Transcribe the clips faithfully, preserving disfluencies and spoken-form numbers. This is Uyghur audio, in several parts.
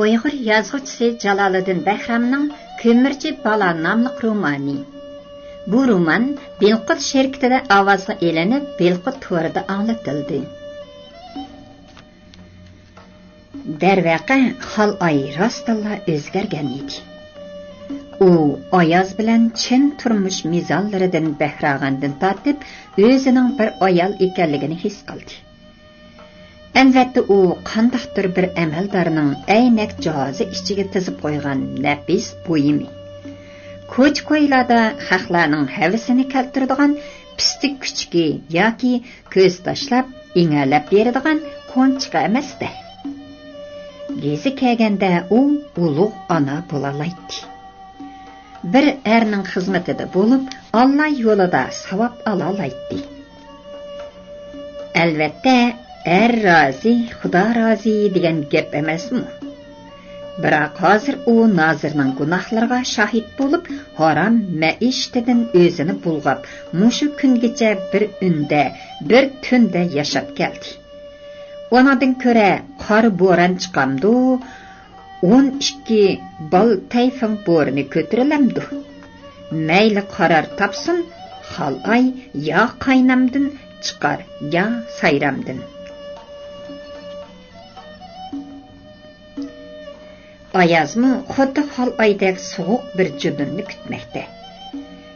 ئۇيغۇر يازغۇچىسى جالالىدىن بەھرامنىڭ كۆمۈرچى بالا ناملىق رومانى. بۇ رومان بىلقۇت شىركىتىدە ئاۋازغا ئېلىنىپ، بىلقۇت تورىدا ئاڭلىتىلدى. دەرۋەقە، خالئاي راستتىنلا ئۆزگەرگەن ئىدى. ئۇ ئاياز بىلەن چىن تۇرمۇش مىزانلىرىدىن بەھرە ئالغاندىن تارتىپ، ئۆزىنىڭ بىر ئايال ئىكەنلىكىنى ھېس قىلدى. ئەلۋەتتە، ئۇ قانداقتۇر بىر ئەمەلدارنىڭ ئەينەك جاھازى ئىچىگە تىزىپ قويغان نەپىس بۇيۇمى. كوچا-كويلاردا خەقلەرنىڭ ھەۋىسىنى كەلتۈرىدىغان پىستىك كۈچۈكى ياكى كۆز تاشلاپ ئىڭەلەپ بېرىدىغان قونچىقى ئەمەس-دە. گېزى كەلگەندە ئۇ ئۇلۇغ ئانا بولالايتتى. بىر ئەرنىڭ خىزمىتىدە بولۇپ، ئاللا يولىدا ساۋاب ئالالايتتى. ئەلۋەتتە، ئەر رازى، خۇدا رازى دېگەن گەپ ئەمەسمۇ؟ بىراق ھازىر ئۇ نازىرنىڭ گۇناھلىرىغا شاھىت بولۇپ، ھارام مەئىشىتىدىن ئۆزىنى بۇلغاپ، مۇشۇ كۈنگىچە بىر ئۈندە، بىر تۈندە ياشاپ كەلدى. ئۇنىڭدىن كۆرە قارا بوران چىقامدۇ، ئون ئىككى بال تەيفىڭ بورىنى كۆتۈرۈلەمدۇ؟ مەيلى قارار تاپسۇن، خالئاي يا قاينامدىن چىقار، يا سايرامدىن. ئايازمۇ خۇددى خالئايدەك سوغۇق بىر جۇدۇننى كۈتمەكتە.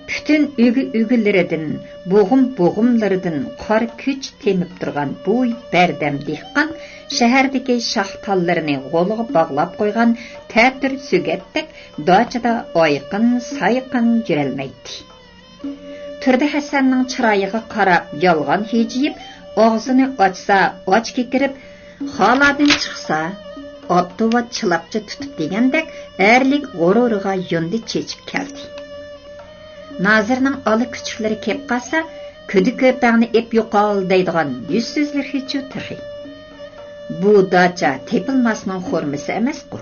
پۈتۈن ئۈگە-ئۈگىلىرىدىن، بوغۇم-بوغۇملىرىدىن قار كۈچ تېمىپ تۇرغان بۇ بەردەم دېھقان شەھەردىكى شاخ تاللىرىنى غولىغا باغلاپ قويغان تەتۈر سۆگەتتەك داچىدا ئايقىن-سايقىن يۈرەلمەيتتى. تۇردى ھەسەننىڭ چىرايىغا قاراپ يالغان ھىجىيىپ، ئاغزىنى ئاچسا ئاچ كېكىرىپ، خالادىن چىقسا ئاپتوۋات چىلاپچا تۇتۇپ دېگەندەك ئەرلىك غۇرۇرىغا يۇندى چېچىپ كەلدى. نازىرنىڭ ئالا كۈچۈكلىرى كەپ قالسا، كۈدە كۆپەڭنى ئېپ يوقال دەيدىغان يۈزسىزلىرىچۇ تېخى. بۇ داچا تېپىلماسنىڭ خورمىسى ئەمەسقۇ.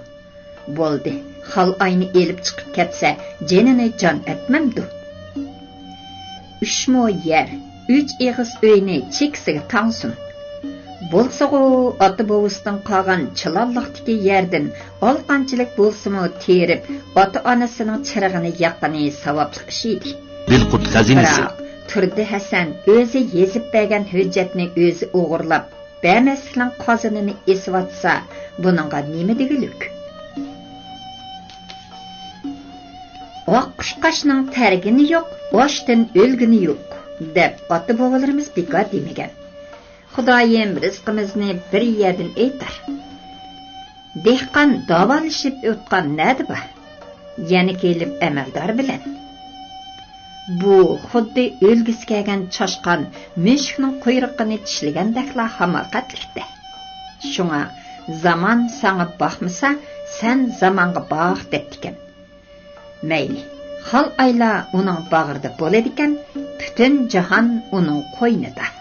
بولدى، خالئاينى ئېلىپ چىقىپ كەتسە، جېنىنى جان ئەتمەمدۇ؟ ئۈچ مو يەر، ئۈچ ئېغىز ئۆينى چېكىسىگە تاڭسۇن. بولسىغۇ، ئاتا-بوۋىسىدىن قالغان چىلانلىقتىكى يەردىن ئالىقانچىلىك بولسىمۇ تېرىپ، ئاتا-ئانىسىنىڭ چىرىغىنى ياققىنى ساۋابلىق ئىش ئىدى. دىلقۇت خەزىنىسى. بىراق، تۇردى ھەسەن ئۆزى يېزىپ بەرگەن ھۆججەتنى ئۆزى ئوغرىلاپ، بەرمەسلىكنىڭ قازىنىنى ئېسىۋاتسا، بۇنىڭغا نېمە دېگۈلۈك؟ ئاق قۇشقاچنىڭ تەرگىنى يوق، ئاچتىن ئۆلگىنى يوق، دەپ ئاتا-بوۋىلىرىمىز بىكار دېمىگەن. خۇدايىم رىزقىمىزنى بىر يەردىن ئېيتار. دېھقان داۋالىشىپ ئۇتقان نەدە بار؟ يەنە كېلىپ ئەمەلدار بىلەن. بۇ خۇددى ئۆلگۈسى كەلگەن چاشقان مۈشۈكنىڭ قۇيرۇقىنى چىشلىگەندەكلا ھاماقەتلىكتە. شۇڭا زامان ساڭا باقمىسا، سەن زامانغا باق دەپتىكەن. مەيلى، خالئايلا ئۇنىڭ باغرىدا بولىدىكەن، پۈتۈن جاھان ئۇنىڭ قوينىدا.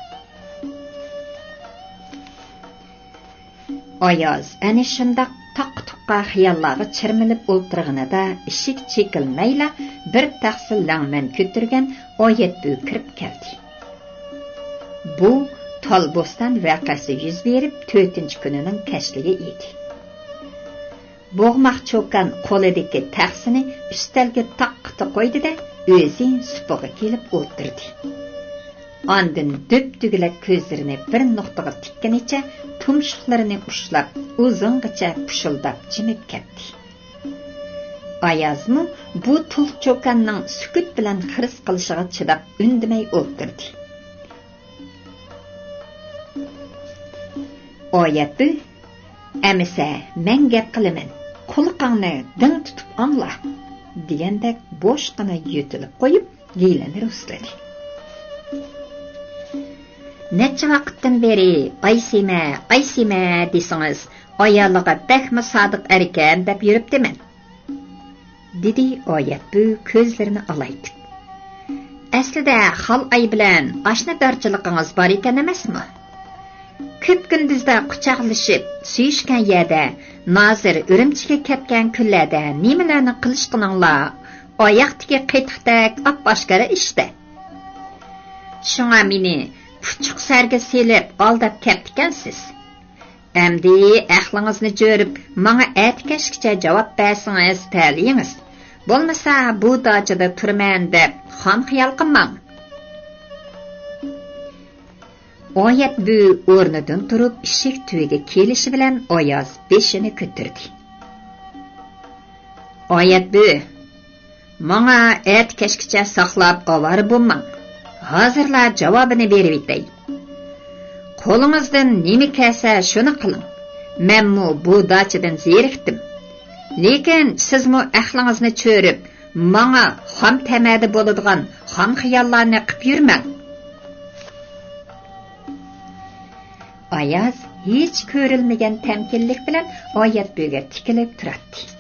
ئاياز ئەنە شۇنداق تاققا-تۇققا خىياللارغا چىرمىلىپ ئولتۇرغىنىدا، ئىشىك چېكىلمەيلا بىر تەخسە لەڭمەن كۆتۈرگەن ئايەتبۈ كىرىپ كەلدى. بۇ تال بوستان ۋەقەسى يۈز بېرىپ تۆتىنچى كۈنىنىڭ كەچلىكى ئىدى. بوغماق چوكان قولىدىكى تەخسىنى ئۈستەلگە تاققىتى قويدى-دە، ئۆزى سۇپىغا كېلىپ ئولتۇردى. ئاندىن دۈپدۈگىلەك كۆزلىرىنى بىر نۇقتىغا تىككىنىچە تۇمشۇقلىرىنى ئۇشلاپ، ئۇزۇنغىچە پۇشۇلداپ جىمىپ كەتتى. ئايازمۇ بۇ تۇل چوكاننىڭ سۈكۈت بىلەن خىرىس قىلىشىغا چىداپ ئۈندىمەي ئولتۇردى. ئايەتبۈ، ئەمىسە مەن گەپ قىلىمەن، قۇلىقىڭنى دىڭ تۇتۇپ ئاڭلا، دېگەندەك بوشقىنا يۆتىلىپ قويۇپ، گىلىنى رۇسلىدى. نەچچە ۋاقىتتىن بېرى ئايسىمە، ئايسىمە دېسىڭىز، ئايالىغا بەكمۇ سادىق ئەركەن دەپ يۈرۈپتىمەن. دېدى ئايەتبۈ كۆزلىرىنى ئالايتىپ. ئەسلىدە خالئاي بىلەن ئاشنىدارچىلىقىڭىز بار ئىكەن ئەمەسمۇ؟ كۈپكۈندۈزدە قۇچاقلىشىپ سۆيۈشكەن يەردە، نازىر ئۈرۈمچىگە كەتكەن كۈنلەردە نېمىلەرنى قىلىشقىنىڭلار ئاياقتىكى قېتىقتەك ئاپئاشكارا ئىشتە. شۇڭا مېنى پۇچۇق سەرگە سېلىپ ئالداپ كەپتىكەنسىز. ئەمدى ئەقلىڭىزنى چۆرۈپ، ماڭا ئەتە كەچكىچە جاۋاب بەرسىڭىز تەلىيىڭىز. بولمىسا، بۇ داچىدا تۇرىمەن دەپ خام خىيال قىلماڭ. ئايەت بۈ ئورنىدىن تۇرۇپ، ئىشىك تۈۋىگە كېلىشى بىلەن ئاياز بېشىنى كۆتۈردى. ئايەت بۈ، ماڭا ئەتە كەچكىچە ساقلاپ ئاۋارە بولماڭ. ھازىرلا جاۋابىنى بېرىۋېتەي. قولىڭىزدىن نېمە كەلسە شۇنى قىلىڭ. مەنمۇ بۇ داچىدىن زېرىكتىم. لېكىن سىزمۇ ئەقلىڭىزنى چۆرۈپ، ماڭا خام تەمەدە بولىدىغان خام خىياللارنى قىپ يۈرمەڭ. ئاياز ھېچ كۆرۈلمىگەن تەمكىنلىك بىلەن ئايەت بۈگە تىكىلىپ تۇراتتى.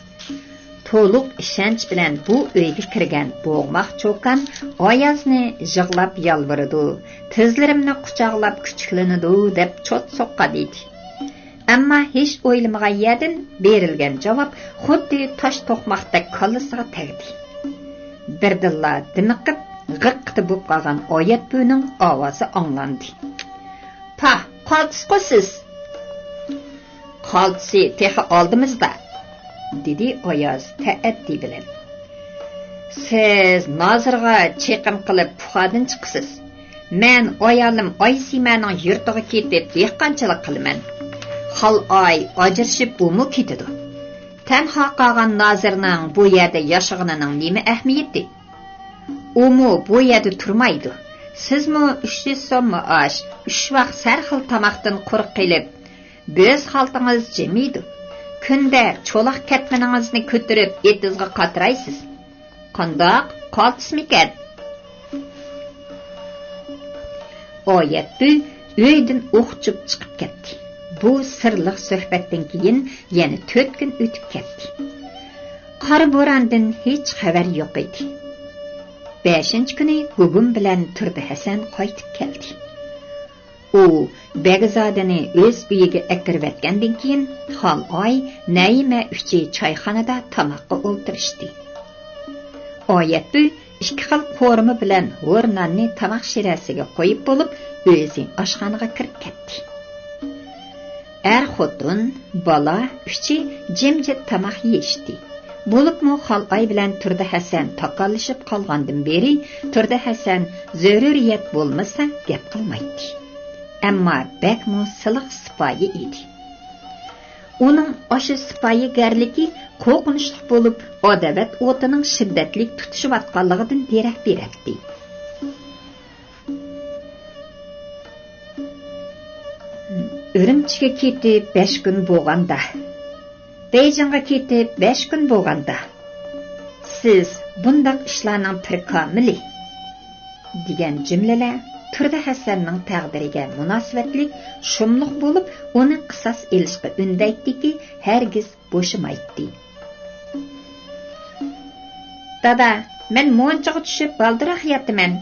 تولۇق ئىشەنچ بىلەن بۇ ئۆيگە كىرگەن بوغماق چوكان ئايازنى يىغلاپ يالۋۇرىدۇ، تىزلىرىمنى قۇچاقلاپ كۈچۈكلىنىدۇ دەپ چوت سوققان ئىدى. ئەمما ھېچ ئويلىمىغان يەردىن بېرىلگەن جاۋاب خۇددى تاش توقماقتەك كاللىسىغا تەگدى. بىردىنلا دىمىقىپ، غىققىتى بولۇپ قالغان ئايەت بۈنىڭ ئاۋازى ئاڭلاندى. پاھ، قالتىسقۇ سىز! قالتىسى تېخى ئالدىمىزدا، دېدى ئاياز تەئەددى بىلەن. سىز نازىرغا چېقىم قىلىپ پۇخادىن چىقىسىز. مەن ئايالىم ئايسىمەنىڭ يۇرتىغا كېتىپ دېھقانچىلىق قىلىمەن. خالئاي ئاجرىشىپ ئۇمۇ كېتىدۇ. تەنھا قالغان نازىرنىڭ بۇ يەردە ياشىغىنىنىڭ نېمە ئەھمىيىتى؟ ئۇمۇ بۇ يەردە تۇرمايدۇ. سىزمۇ ئۈچ يۈز سوم مائاش، ئۈچ ۋاق ھەر خىل تاماقتىن قۇرۇق قېلىپ، بۆز خالتىڭىز جىمىيدۇ. كۈندە چولاق كەتمىنىڭىزنى كۆتۈرۈپ ئېتىزغا قاترايسىز. قانداق، قالتىسمىكەن؟ ئايەت بۈ ئۆيدىن ئوق ئۇچۇپ چىقىپ كەتتى. بۇ سىرلىق سۆھبەتتىن كېيىن يەنە تۆت كۈن ئۆتۈپ كەتتى. قارا بوراندىن ھېچ خەۋەر يوق ئىدى. بەشىنچى كۈنى گۇگۇم بىلەن تۇردى ھەسەن قايتىپ كەلدى. ئۇ بەگزادىنى ئۆز ئۆيىگە ئەكىرىۋەتكەندىن كېيىن، خالئاي، نەيىمە ئۈچى چايخانىدا تاماققا ئولتۇرۇشتى. ئايەت بۈ ئىككى خىل قورۇما بىلەن ھور ناننى تاماق شىرەسىگە قويۇپ بولۇپ، ئۆزى ئاشخانىغا كىرىپ كەتتى. ئەر-خوتۇن، بالا ئۈچى جىمجىت تاماق يېيىشتى. بولۇپمۇ خالئاي بىلەن تۇردى ھەسەن تاكاللىشىپ قالغاندىن بېرى، تۇردى ھەسەن زۆرۈرىيەت بولمىسا گەپ قىلمايتتى. ئەمما بەكمۇ سىلىق سىپايى ئىدى. ئۇنىڭ ئاشۇ سىپايىگەرلىكى قورقۇنچلۇق بولۇپ، ئاداۋەت ئوتىنىڭ شىددەتلىك تۇتىشىۋاتقانلىقىدىن دېرەك بېرەتتى. ئۈرۈمچىگە كېتىپ بەش كۈن بولغاندا، بېيجىڭغا كېتىپ بەش كۈن بولغاندا، سىز بۇنداق ئىشلارنىڭ پىركامىلى، دېگەن جۈملىلەر تۇردى ھەسەننىڭ تەقدىرىگە مۇناسىۋەتلىك شۇملۇق بولۇپ، ئۇنى قىساس ئېلىشقا ئۈندەيتتىكى، ھەرگىز بوشىمايتتى. دادا، مەن مونچىغا چۈشۈپ بالدۇرراق ياتىمەن،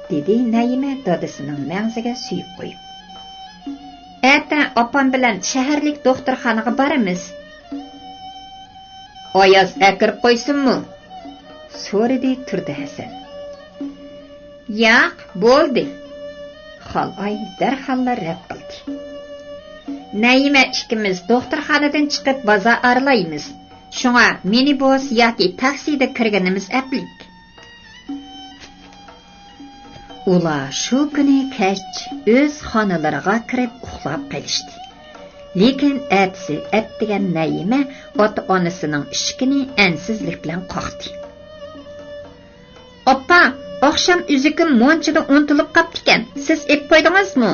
دېدى نەيىمە دادىسىنىڭ مەڭزىگە سۆيۈپ قويۇپ. ئەتە ئاپام بىلەن شەھەرلىك دوختۇرخانىغا بارىمىز. ئاياز ئەكىرىپ قويسۇنمۇ؟ سورىدى تۇردى ھەسەن. ياق، بولدى. خالئاي دەرھاللا رەت قىلدى. نەيىمە ئىككىمىز دوختۇرخانىدىن چىقىپ بازار ئارىلايمىز. شۇڭا مىنىبۇس ياكى تاكسىدا كىرگىنىمىز ئەپلىك. ئۇلار شۇ كۈنى كەچ ئۆز خانىلىرىغا كىرىپ ئۇخلاپ قېلىشتى. لېكىن ئەتىسى ئەتىگەن نەيىمە ئاتا-ئانىسىنىڭ ئىشىكىنى ئەنسىزلىك بىلەن قاقتى. ئاپا، ئاخشام ئۈزۈكۈم مونچىدا ئۇنتۇلۇپ قاپتىكەن، سىز ئېلىپ قويدىڭىزمۇ؟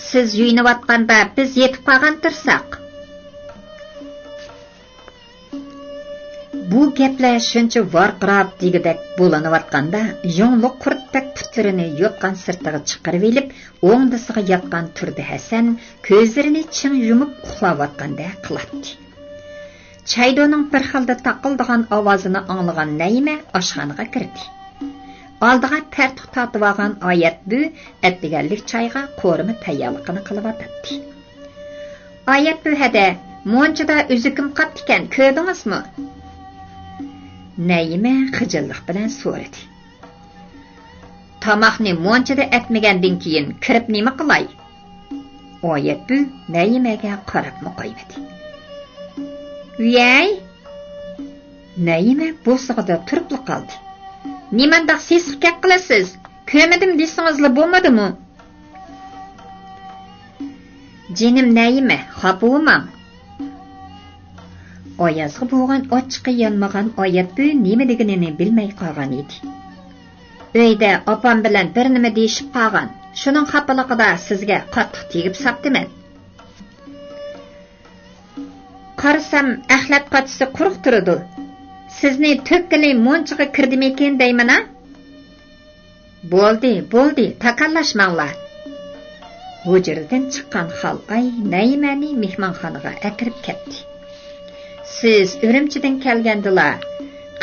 سىز يۇيۇنۇۋاتقاندا بىز يېتىپ قالغان تۇرساق. بۇ گەپلەر شۇنچە ۋارقىراپ دېگۈدەك بولۇنۇۋاتقاندا، يۇڭلۇق قۇرتتەك پۇتلىرىنى يوتقان سىرتىغا چىقىرىۋېلىپ، ئوڭدىسىغا ياتقان تۇردى ھەسەن كۆزلىرىنى چىڭ يۇمۇپ ئۇخلاۋاتقاندەك قىلاتتى. چايدونىڭ بىر خىلدا تاقىلدىغان ئاۋازىنى ئاڭلىغان نەيىمە ئاشخانىغا كىردى. ئالدىغا پەرتۇق تارتىۋالغان ئايەت بۈ ئەتىگەنلىك چايغا قورۇما تەييارلىقىنى قىلىۋاتاتتى. ئايەت بۈ ھەدە، مونچىدا ئۈزۈكۈم قاپتىكەن، كۆردىڭىزمۇ؟ نەيىمە خىجىللىق بىلەن سورىدى. تاماقنى مۇنچىدا ئەتمىگەندىن كېيىن كىرىپ نېمە قىلاي؟ ئايەتبۈ نەيىمەگە قاراپمۇ قويمىدى. ۋىيەي! نەيىمە بوسۇغىدا تۇرۇپلا قالدى. نېمانداق سېسىق گەپ قىلىسىز؟ كۆرمىدىم دېسىڭىزلا بولمىدىمۇ؟ جېنىم نەيىمە، خاپا بولماڭ. ئايازغا بولغان ئاچچىقى يانمىغان ئايەتبۈ نېمە دېگىنىنى بىلمەي قالغان ئىدى. ئۆيدە ئاپام بىلەن بىر نېمە دېيىشىپ قالغان، شۇنىڭ خاپىلىقىدا سىزگە قاتتىق تېگىپ ساپتىمەن. قارىسام، ئەخلەت قاچىسى قۇرۇق تۇرىدۇ. سىزنى تۆككىلى مۇنچىغا كىردىمىكىن دەيمەن-ە؟ بولدى، بولدى، تاكاللاشماڭلار. ھۇجرىدىن چىققان خالئاي نەيىمەنى مېھمانخانىغا ئەكىرىپ كەتتى. سىز ئۈرۈمچىدىن كەلگەندىلا،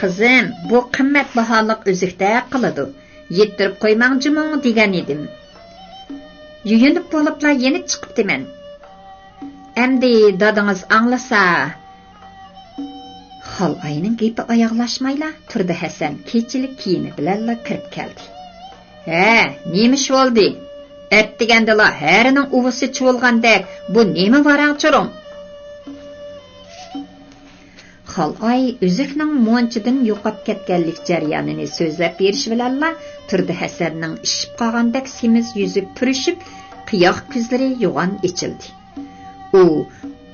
قىزىم، بۇ قىممەت باھالىق ئۈزۈكتەك قىلىدۇ، يېتتۈرۈپ قويماڭ جۇمۇ دېگەن ئىدىم. يۇيۇنۇپ بولۇپلا يېنىپ چىقىپتىمەن. ئەمدى دادىڭىز ئاڭلىسا. خالئاينىڭ گېپى ئاياغلاشمايلا، تۇردى ھەسەن كېچىلىك كىيىمى بىلەنلا كىرىپ كەلدى. ھە، نېمە ئىش بولدى؟ ئەتىگەندىلا ھەرىنىڭ ئۇۋىسى چۇۋۇلغاندەك، بۇ نېمە ۋاراڭ-چۇرۇڭ؟ خالئاي ئۈزۈكنىڭ مۇنچىدىن يوقاپ كەتكەنلىك جەريانىنى سۆزلەپ بېرىشى بىلەنلا، تۇردى ھەسەننىڭ ئىششىپ قالغاندەك سېمىز يۈزى پۈرۈشۈپ، قىياق كۆزلىرى يوغان ئېچىلدى. ئۇ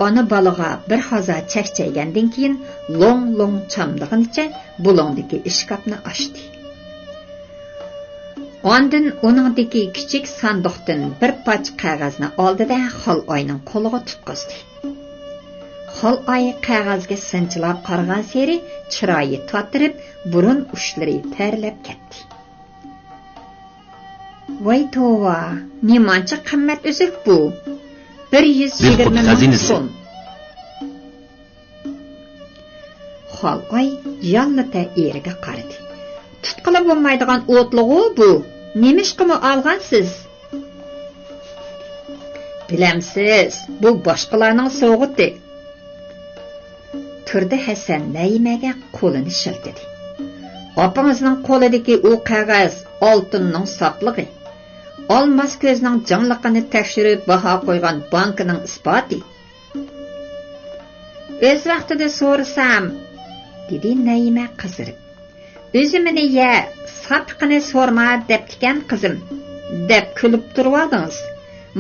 ئانا بالىغا بىر ھازا چەكچەيگەندىن كېيىن، لوڭ-لوڭ چامدىغىنىچە بۇلۇڭدىكى ئىشكاپنى ئاچتى. ئاندىن ئۇنىڭدىكى كىچىك ساندۇقتىن بىر پارچە قەغەزنى ئالدى-دە، خالئاينىڭ قولىغا تۇتقۇزدى. خالئاي قەغەزگە سىنچىلاپ قارىغانسېرى چىرايى تاتىرىپ، بۇرۇن ئۇچلىرى تەرلەپ كەتتى. ۋاي توۋا، نېمانچە قىممەت ئۈزۈك بۇ؟ بىر يۈز يىگىرمە مىڭ سوم. خالئاي ياللىتە ئېرىگە قارىدى. تۇتقىلى بولمايدىغان ئوتلىغۇ بۇ. نېمىشقىمۇ ئالغانسىز؟ بىلەمسىز، بۇ باشقىلارنىڭ سوۋغىتى. تۇردى ھەسەن نەيىمەگە قولىنى شىلتىدى. ئاپىڭىزنىڭ قولىدىكى ئۇ قەغەز ئالتۇننىڭ ساپلىقى. ئالماس كۆزنىڭ جىڭلىقىنى تەكشۈرۈپ باھا قويغان بانكىنىڭ ئىسپاتى. ئۆز ۋاقتىدا سورىسام، دېدى نەيىمە قىزىرىپ. ئۆزى مېنى يە، ساپلىقىنى سورىما دەپتىكەن قىزىم، دەپ كۈلۈپ تۇرۇۋالدىڭىز.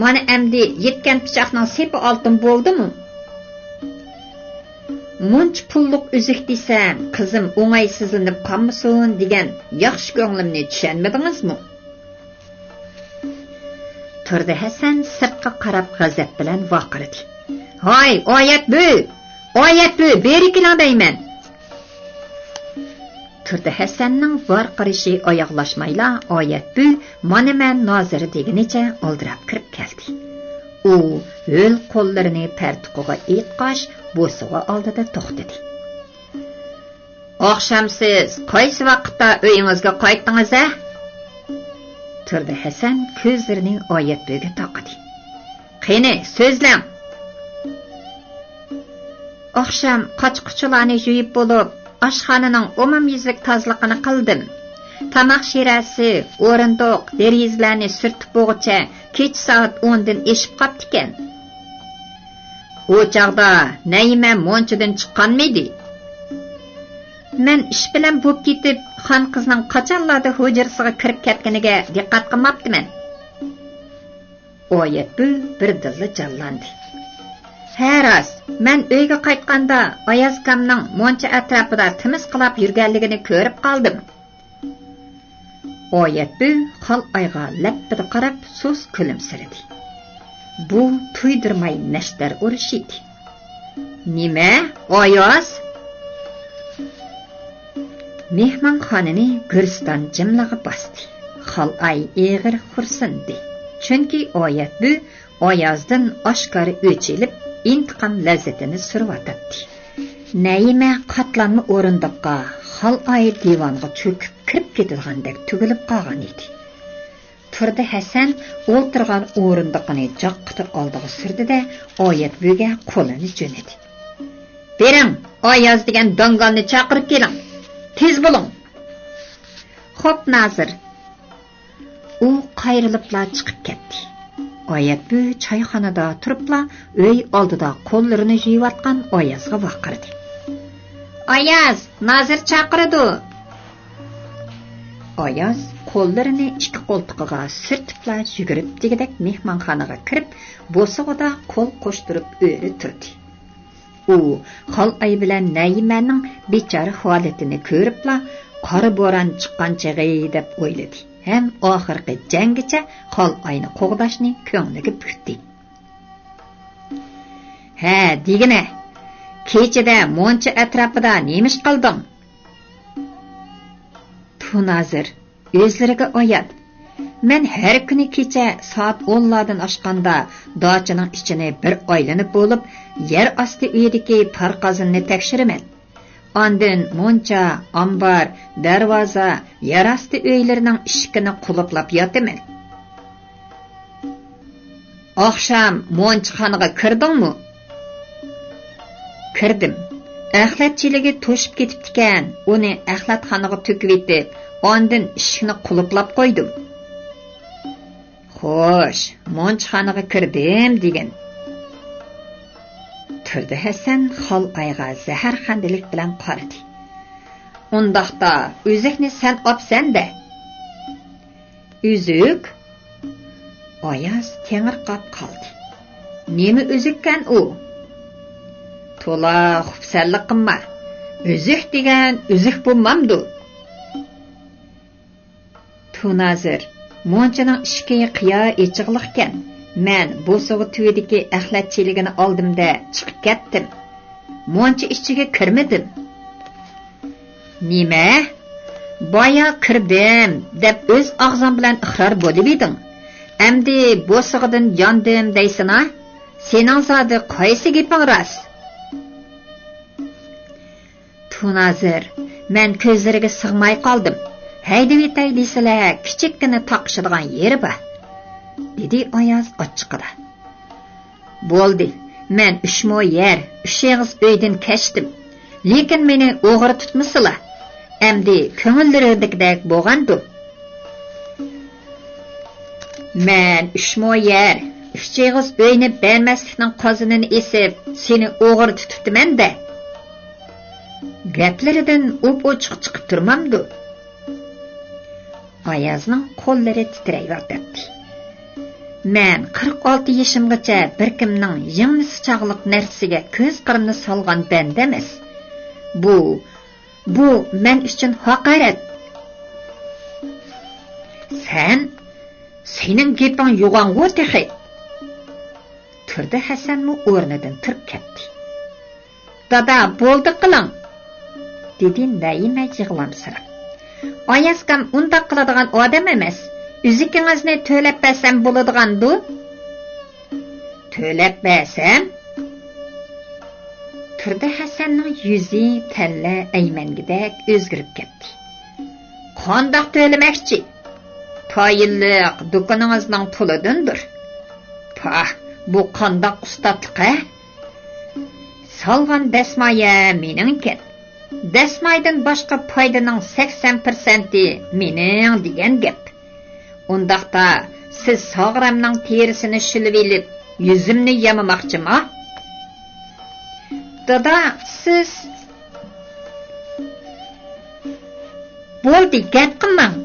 مانا ئەمدى يەتكەن پىچاقنىڭ سېپى ئالتۇن بولدىمۇ؟ مۇنچە پۇللۇق ئۈزۈك دېسەم، قىزىم ئوڭايسىزلىنىپ قالمىسۇن دېگەن ياخشى كۆڭلۈمنى چۈشەنمىدىڭىزمۇ؟ تۇردى ھەسەن سىرتقا قاراپ غەزەپ بىلەن ۋارقىرىدى. ھاي، ئايەتبۈ! ئايەتبۈ، بېرى كېلىڭ دەيمەن! تۇردى ھەسەننىڭ ۋارقىرىشى ئاياغلاشمايلا، ئايەتبۈ مانا مەن نازىر دېگىنىچە ئالدىراپ كىرىپ كەلدى. ئۇ ھۆل قوللىرىنى پەرتۇقىغا ئېيىتقاچ، بوسۇغا ئالدىدا توختىدى. ئاخشام سىز قايسى ۋاقىتتا ئۆيىڭىزگە قايتتىڭىز، ھە؟ تۇردى ھەسەن كۆزلىرىنى ئايەتبۈگە تاقىدى. قېنى، سۆزلەڭ! ئاخشام قاچا-قۇچىلارنى يۇيۇپ بولۇپ، ئاشخانىنىڭ ئومۇميۈزلۈك تازىلىقىنى قىلدىم. تاماق شىرەسى، ئورۇندۇق، دېرىزىلەرنى سۈرتۈپ بولغۇچە كېچە سائەت ئوندىن ئېشىپ قاپتىكەن. ئۇ چاغدا نەيىمە مۇنچىدىن چىققانمىدى؟ مەن ئىش بىلەن بوپ كېتىپ، خان قىزنىڭ قاچانلاردا ھۇجرىسىغا كىرىپ كەتكىنىگە دىققەت قىلماپتىمەن. ئايەتبۈ بىردىنلا جانلاندى. ھە راست، مەن ئۆيگە قايتقاندا ئايازكامنىڭ مۇنچا ئەتراپىدا تىمىسقىلاپ يۈرگەنلىكىنى كۆرۈپ قالدىم. ئايەتبۈ خالئايغا لەپپىدە قاراپ سۇس كۈلۈمسىرىدى. بۇ تۇيدۇرماي نەشتەر ئۇرۇشى ئىدى. نېمە؟ ئاياز؟ مېھمانخانىنى گۈرىستان جىملىقى باستى. خالئاي ئېغىر خورسىندى. چۈنكى ئايەتبۈ ئايازدىن ئاشكارا ئۆچ ئېلىپ، ئىنتىقام لەززىتىنى سۈرۈۋاتاتتى. نەيىمە قاتلانما ئورۇندۇققا، خالئاي دىۋانغا چۆكۈپ كىرىپ كېتىدىغاندەك تۈگۈلۈپ قالغان ئىدى. تۇردى ھەسەن ئولتۇرغان ئورۇندۇقىنى جاققىتى ئالدىغا سۈردى-دە، ئايەتبۈگە قولىنى جۆنىدى. بېرىڭ، ئاياز دېگەن داڭگالنى چاقىرىپ كېلىڭ. تېز بولۇڭ! خوپ، نازىر. ئۇ قايرىلىپلا چىقىپ كەتتى. ئايەتبۈ چايخانىدا تۇرۇپلا ئۆي ئالدىدا قوللىرىنى يۇيۇۋاتقان ئايازغا ۋارقىرىدى. ئاياز، نازىر چاقىرىدۇ! ئاياز قوللىرىنى ئىككى قولتۇقىغا سۈرتۈپلا يۈگۈرۈپ دېگۈدەك مېھمانخانىغا كىرىپ، بوسۇغىدا قول قوشتۇرۇپ ئۆرە تۇردى. ئۇ خالئاي بىلەن نەيىمەنىڭ بىچارە ھالىتىنى كۆرۈپلا، قارا بوران چىققان چېغى دەپ ئويلىدى ھەم ئاخىرقى جەڭگىچە خالئاينى قوغداشنى كۆڭلىگە پۈكتى. ھە، دېگىنە، كېچىدە مونچا ئەتراپىدا نېمە ئىش قىلدىڭ؟ تۇنازىر، ئۆزلىرىگە ئايان. مەن ھەر كۈنى كېچە سائەت ئونلاردىن ئاشقاندا داچىنىڭ ئىچىنى بىر ئايلىنىپ بولۇپ، يەر ئاستى ئۆيىدىكى پار قازىنىنى تەكشۈرىمەن. ئاندىن مونچا، ئامبار، دەرۋازا، يەر ئاستى ئۆيلىرىنىڭ ئىشىكىنى قۇلۇپلاپ ياتىمەن. ئاخشام مونچىخانىغا كىردىڭمۇ؟ كىردىم. ئەخلەت چېلىكى توشۇپ كېتىپتىكەن، ئۇنى ئەخلەتخانىغا تۆكۈۋېتىپ، ئاندىن ئىشىكنى قۇلۇپلاپ قويدۇم. خوش، مونچىخانىغا كىردىم دېگىن. تۇردى ھەسەن خالئايغا زەھەرخەندىلىك بىلەن قارىدى. ئۇنداقتا ئۈزۈكنى سەن ئاپسەن-دە. ئۈزۈك؟ ئاياز تېڭىرقاپ قالدى. نېمە ئۈزۈككەن ئۇ؟ تولا خۇپسەنلىك قىلما. ئۈزۈك دېگەن ئۈزۈك بولمامدۇ؟ تۇنازىر، مونچىنىڭ ئىشىكى قىيا ئېچىقلىقكەن. مەن بوسۇغا تۈۋىدىكى ئەخلەت چېلىكىنى ئالدىم-دە، چىقىپ كەتتىم. مونچا ئىچىگە كىرمىدىم. نېمە؟ بايا كىردىم دەپ ئۆز ئاغزىڭ بىلەن ئىقرار بولۇۋىدىڭ. ئەمدى بوسۇغىدىن ياندىم دەيسىنا؟ سېنىڭ زادى قايسى گېپىڭ راست؟ تۇنازىر، مەن كۆزلىرىگە سىغماي قالدىم. ھەيدىۋېتەي دېسىلە، كىچىككىنە تاقىشىدىغان يېرى بار، دېدى ئاياز ئاچچىقىدا. بولدى، مەن ئۈچ مو يەر، ئۈچ ئېغىز ئۆيدىن كەچتىم. لېكىن مېنى ئوغرى تۇتمىسىلا. ئەمدى كۆڭۈللىرىدىكىدەك بولغاندۇ؟ مەن ئۈچ مو يەر، ئۈچ ئېغىز ئۆينى بەرمەسلىكنىڭ قازىنىنى ئېسىپ، سېنى ئوغرى تۇتۇپتىمەن-دە. گەپلىرىدىن ئوپئوچۇق چىقىپ تۇرمامدۇ؟ ئايازنىڭ قوللىرى تىترەيۋاتاتتى. مەن قىرىق ئالتە يېشىمغىچە بىر كىمنىڭ يىڭنىسى چاغلىق نەرسىگە كۆز قىرىنى سالغان بەندە ئەمەس. بۇ، بۇ مەن ئۈچۈن ھاقارەت. سەن، سېنىڭ گېپىڭ يوغانغۇ تېخى. تۇردى ھەسەنمۇ ئورنىدىن تۇرۇپ كەتتى. دادا، بولدى قىلىڭ، دېدى نەيىمە يىغلامسىراپ. ئايازكام ئۇنداق قىلىدىغان ئادەم ئەمەس. ئۈزۈكىڭىزنى تۆلەپ بەرسەم بولىدىغاندۇ؟ تۆلەپ بەرسەم؟ تۇردى ھەسەننىڭ يۈزى تەللە ئەيمەنگۈدەك ئۆزگىرىپ كەتتى. قانداق تۆلىمەكچى؟ تايىنلىق دۇكىنىڭىزنىڭ پۇلىدىندۇر. پاھ، بۇ قانداق ئۇستاتلىق ھە؟ سالغان دەسمايە مېنىڭكەن. دەسمايىدىن باشقا پايدىنىڭ سەكسەن پىرسەنتى مېنىڭ دېگەن گەپ. ئۇنداقتا سىز ساغرامنىڭ تېرىسىنى شىلىۋېلىپ، يۈزۈمنى يامىماقچىما؟ دادا، سىز. بولدى، گەپ قىلماڭ.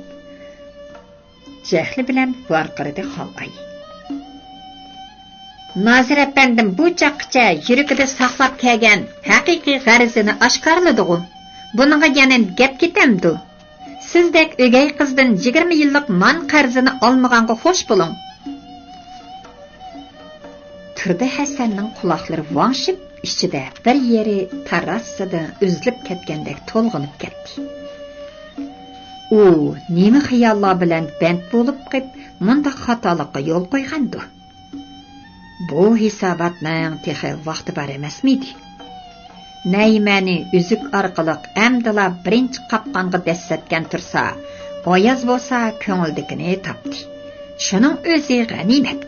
جەھلى بىلەن ۋارقىرىدى خالئاي. نازىر ئەپەندىم بۇ چاغقىچە يۈرىكىدە ساقلاپ كەلگەن ھەقىقىي غەرىزىنى ئاشكارىلىدىغۇ. بۇنىڭغا يەنە گەپ كېتەمدۇ؟ سىزدەك ئۆگەي قىزدىن يىگىرمە يىللىق نان قەرزىنى ئالمىغانغا خوش بولۇڭ. تۇردى ھەسەننىڭ قۇلاقلىرى ۋاڭشىپ، ئىچىدە بىر يېرى تاراسسىدىن ئۈزۈلۈپ كەتكەندەك تولغىنىپ كەتتى. ئۇ نېمە خىياللار بىلەن بەند بولۇپ قېلىپ، مۇنداق خاتالىققا يول قويغاندۇ؟ بۇ ھېساباتنىڭ تېخى ۋاقتى بار ئەمەسمىدى؟ نەيمەنى ئۈزۈك ئارقىلىق ئەمدىلا بىرىنچى قاپقانغا دەسسەتكەن تۇرسا، ئاياز بولسا كۆڭلىدىكىنى تاپتى. شۇنىڭ ئۆزى غەنىيمەت.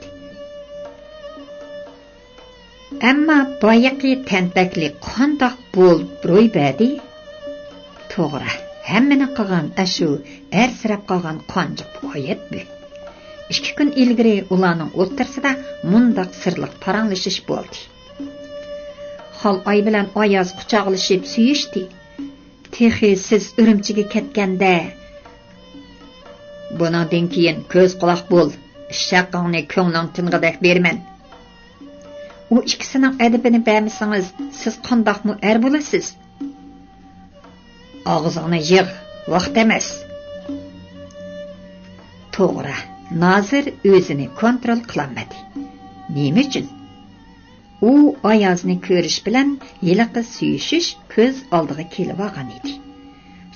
ئەمما بايىقى تەنتەكلىك قانداق بولۇپ روي بەردى؟ توغرا، ھەممىنى قىلغان ئاشۇ ئەرسىرەپ قالغان قانجۇق ئايەت بۇ. ئىككى كۈن ئىلگىرى ئۇلارنىڭ ئوتتۇرىسىدا مۇنداق سىرلىق پاراڭلىشىش بولدى. خالئاي بىلەن ئاياز قۇچاقلىشىپ سۆيۈشتى. تېخى سىز ئۈرۈمچىگە كەتكەندە، بۇنىڭدىن كېيىن كۆز قۇلاق بول، ئىش ھەققىڭنى كۆڭلۈڭ تىنغىدەك بېرىمەن. ئۇ ئىككىسىنىڭ ئەدىپىنى بەرمىسىڭىز، سىز قانداقمۇ ئەر بولىسىز؟ ئاغزىڭنى يىغ، ۋاقىت ئەمەس. توغرا، نازىر ئۆزىنى كونترول قىلالمىدى. نېمە ئۈچۈن؟ ئۇ ئايازنى كۆرۈش بىلەن ھېلىقى سۆيۈشۈش كۆز ئالدىغا كېلىۋالغان ئىدى.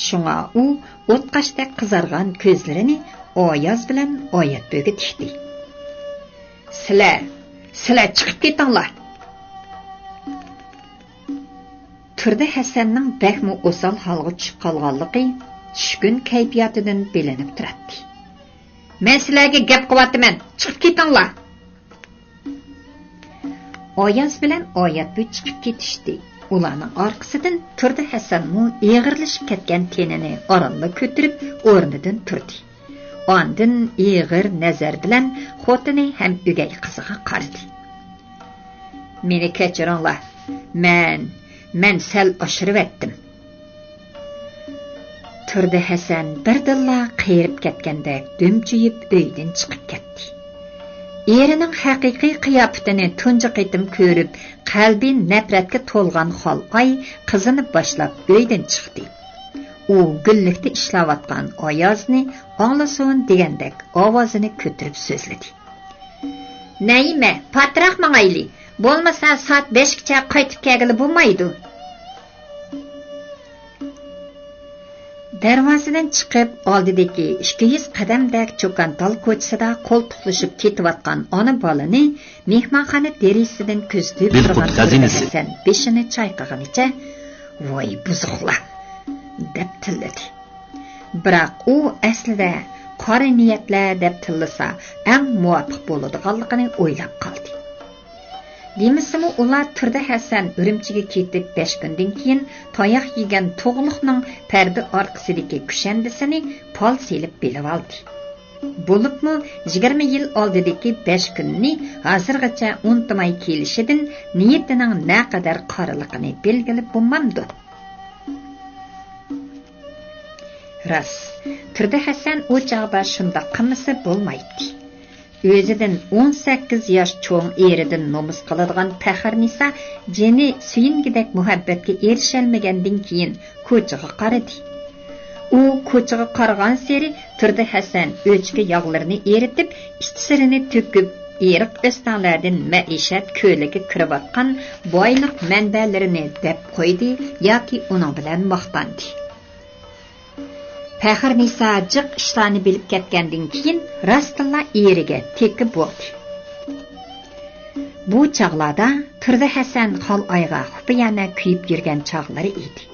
شۇڭا ئۇ ئوتقاشتەك قىزارغان كۆزلىرىنى ئاياز بىلەن ئايەتبۆگە تىكتى. سىلەر، سىلەر چىقىپ كېتىڭلار! تۇردى ھەسەننىڭ بەكمۇ ئوسال ھالغا چۈشۈپ قالغانلىقى چۈشكۈن كەيپىياتىدىن بىلىنىپ تۇراتتى. مەن سىلەرگە گەپ قىلىۋاتىمەن، چىقىپ كېتىڭلار! ئاياز بىلەن ئايەتبۆ چىقىپ كېتىشتى. ئۇلارنىڭ ئارقىسىدىن تۇردى ھەسەنمۇ ئېغىرلىشىپ كەتكەن تېنىنى ئارانلا كۆتۈرۈپ ئورنىدىن تۇردى. ئاندىن ئېغىر نەزەر بىلەن خوتۇنى ھەم ئۆگەي قىزىغا قارىدى. مېنى كەچۈرۈڭلار، مەن، مەن سەل ئاشۇرۇۋەتتىم. تۇردى ھەسەن بىردىنلا قېرىپ كەتكەندەك دۈمچىيىپ ئۆيدىن چىقىپ كەتتى. ئېرىنىڭ ھەقىقىي قىياپىتىنى تۇنجى قېتىم كۆرۈپ، قەلبى نەپرەتكە تولغان خالئاي قىزىنى باشلاپ ئۆيدىن چىقتى. ئۇ گۈللۈكتە ئىشلەۋاتقان ئايازنى ئاڭلىسۇن دېگەندەك ئاۋازىنى كۆتۈرۈپ سۆزلىدى. نەيىمە، پاتراق ماڭايلى، بولمىسا سائەت بەشكىچە قايتىپ كەلگىلى بولمايدۇ. دەرۋازىدىن چىقىپ، ئالدىدىكى ئىككى يۈز قەدەمدەك چوكان تال كوچىسىدا قولتۇقلىشىپ كېتىۋاتقان ئانا بالىنى مېھمانخانا دېرىزىسىدىن كۆزىتىپ تۇرغان تۇردى ھەسەن بېشىنى چايقىغىنىچە، ۋاي بۇزۇقلار! دەپ تىللىدى. بىراق ئۇ ئەسلىدە قارا نىيەتلەر دەپ تىللىسا ئەڭ مۇۋاپىق بولىدىغانلىقىنى ئويلاپ قالدى. دېمىسىمۇ ئۇلار تۇردى ھەسەن ئۈرۈمچىگە كېتىپ بەش كۈندىن كېيىن تاياق يېگەن تۇغلۇقنىڭ پەردە ئارقىسىدىكى كۈشەندىسىنى پال سېلىپ بىلىۋالدى. بولۇپمۇ يىگىرمە يىل ئالدىدىكى بەش كۈننى ھازىرغىچە ئۇنتۇماي كېلىشىدىن نىيىتىنىڭ نەقەدەر قارىلىقىنى بىلگىلى بولمامدۇ؟ راست، تۇردى ھەسەن ئۇ چاغدا شۇنداق قىلمىسا بولمايتتى. ئۆزىدىن ئون سەككىز ياش چوڭ ئېرىدىن نومۇس قىلىدىغان پەخرىنىسا جېنى سۆيۈنگۈدەك مۇھەببەتكە ئېرىشەلمىگەندىن كېيىن كوچىغا قارىدى. ئۇ كوچىغا قارىغانسېرى تۇردى ھەسەن ئۆچكە ياغلىرىنى ئېرىتىپ، ئىچ سىرىنى تۆكۈپ، ئېرىق ئۆستەڭلەردىن مەئىشەت كۆلىگە كىرىۋاتقان بايلىق مەنبەلىرىنى دەپ قويدى ياكى ئۇنىڭ بىلەن ماختاندى. پەخرىنىسا جىق ئىشلارنى بىلىپ كەتكەندىن كېيىن راستتىنلا ئېرىگە تېكە بولدى. بۇ چاغلاردا تۇردى ھەسەن خالئايغا خۇپىيانە كۆيۈپ يۈرگەن چاغلىرى ئىدى.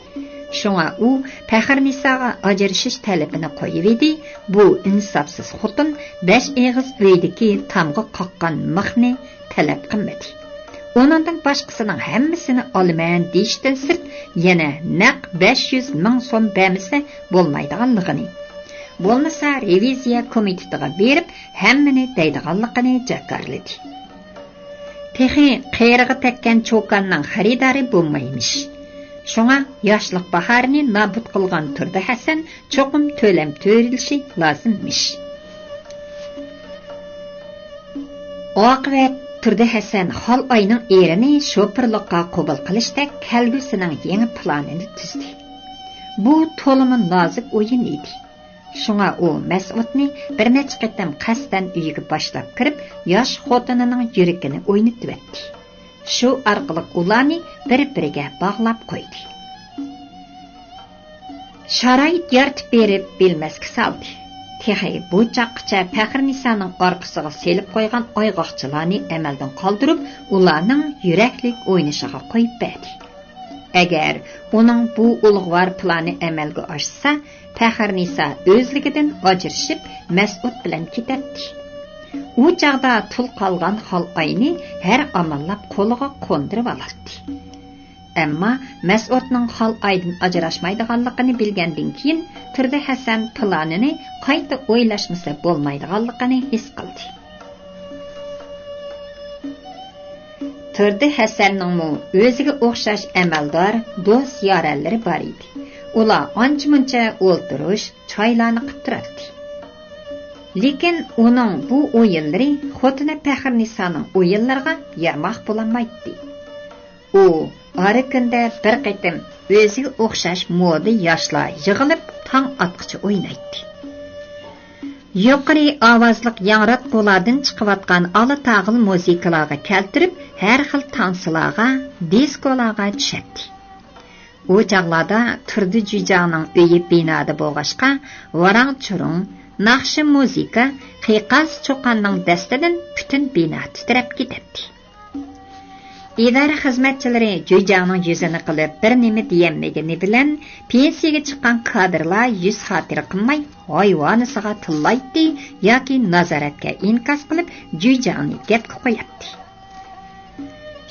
شۇڭا ئۇ پەخرىنىساغا ئاجرىشىش تەلىپىنى قويۇۋىدى، بۇ ئىنساپسىز خوتۇن بەش ئېغىز ئۆيدىكى تامغا قاققان مىخنى تەلەپ قىلمىدى. ئۇنىڭدىن باشقىسىنىڭ ھەممىسىنى ئالىمەن دېيىشتىن سىرت، يەنە نەق بەش يۈز مىڭ سوم بەرمىسە بولمايدىغانلىقىنى، بولمىسا رېۋىزىيە كومىتېتىغا بېرىپ ھەممىنى دەيدىغانلىقىنى جاكارلىدى. تېخى قېرىغا تەگكەن چوكاننىڭ خېرىدارى بولمايمىش. شۇڭا ياشلىق باھارىنى نابۇت قىلغان تۇردى ھەسەن چوقۇم تۆلەم تۆلىشى لازىممىش. ئاقىۋەت تۇردى ھەسەن خالئاينىڭ ئېرىنى شوپۇرلۇققا قوبۇل قىلىشتەك كەلگۈسىنىڭ يېڭى پىلانىنى تۈزدى. بۇ تولىمۇ نازۇك ئويۇن ئىدى. شۇڭا ئۇ مەسئۇدنى بىر نەچچە قېتىم قەستەن ئۆيىگە باشلاپ كىرىپ، ياش خوتۇنىنىڭ يۈرىكىنى ئوينىتىۋەتتى. شۇ ئارقىلىق ئۇلارنى بىر-بىرىگە باغلاپ قويدى. شارائىت يارىتىپ بېرىپ بىلمەسكە سالدى. تېخى بۇ چاغقىچە پەخرىنىسانىڭ ئارقىسىغا سېلىپ قويغان ئايغاقچىلارنى ئەمەلدىن قالدۇرۇپ، ئۇلارنىڭ يۈرەكلىك ئوينىشىغا قويۇپ بەردى. ئەگەر ئۇنىڭ بۇ ئۇلۇغۋار پىلانى ئەمەلگە ئاشسا، پەخرىنىسا ئۆزلۈكىدىن ئاجرىشىپ، مەسئۇد بىلەن كېتەتتى. ئۇ چاغدا تۇل قالغان خالئاينى ھەر ئاماللاپ قولىغا قوندۇرۇۋالاتتى. ئەمما مەسئۇدنىڭ خالئايدىن ئاجراشمايدىغانلىقىنى بىلگەندىن كېيىن، تۇردى ھەسەن پىلانىنى قايتا ئويلاشمىسا بولمايدىغانلىقىنى ھېس قىلدى. تۇردى ھەسەننىڭمۇ ئۆزىگە ئوخشاش ئەمەلدار دوست-يارەنلىرى بار ئىدى. ئۇلار ئانچە-مۇنچە ئولتۇرۇش، چايلارنى قىپ تۇراتتى. لېكىن ئۇنىڭ بۇ ئويۇنلىرى خوتۇنى پەخرىنىسانىڭ ئويۇنلىرىغا يارماق بولالمايتتى. ئۇ ئارا-كۈندە بىر قېتىم ئۆزىگە ئوخشاش مودا ياشلار يىغىلىپ تاڭ ئاتقىچە ئوينايتتى. يۇقىرى ئاۋازلىق ياڭراتقۇلاردىن چىقىۋاتقان ئالا تاغىل مۇزىكىلارغا كەلتۈرۈپ، ھەر خىل تانسىلارغا، دىسكولارغا چۈشەتتى. ئۇ چاغلاردا تۇردى جۈيجاڭنىڭ ئۆيى بىنادا بولغاچقا، ۋاراڭ-چۇرۇڭ، ناخشا-مۇزىكا، قىيقاس-چۇقاننىڭ دەستىدىن پۈتۈن بىنا تىترەپ كېتەتتى. ئىدارە خىزمەتچىلىرى جۈيجاڭنىڭ يۈزىنى قىلىپ بىر نېمە دېيەلمىگىنى بىلەن، پېنسىيەگە چىققان كادىرلار يۈز خاتىرە قىلماي، ھايۋانىسىغا تىللايتتى ياكى نازارەتكە ئىنكاس قىلىپ، جۈيجاڭنى گەپكە قوياتتى.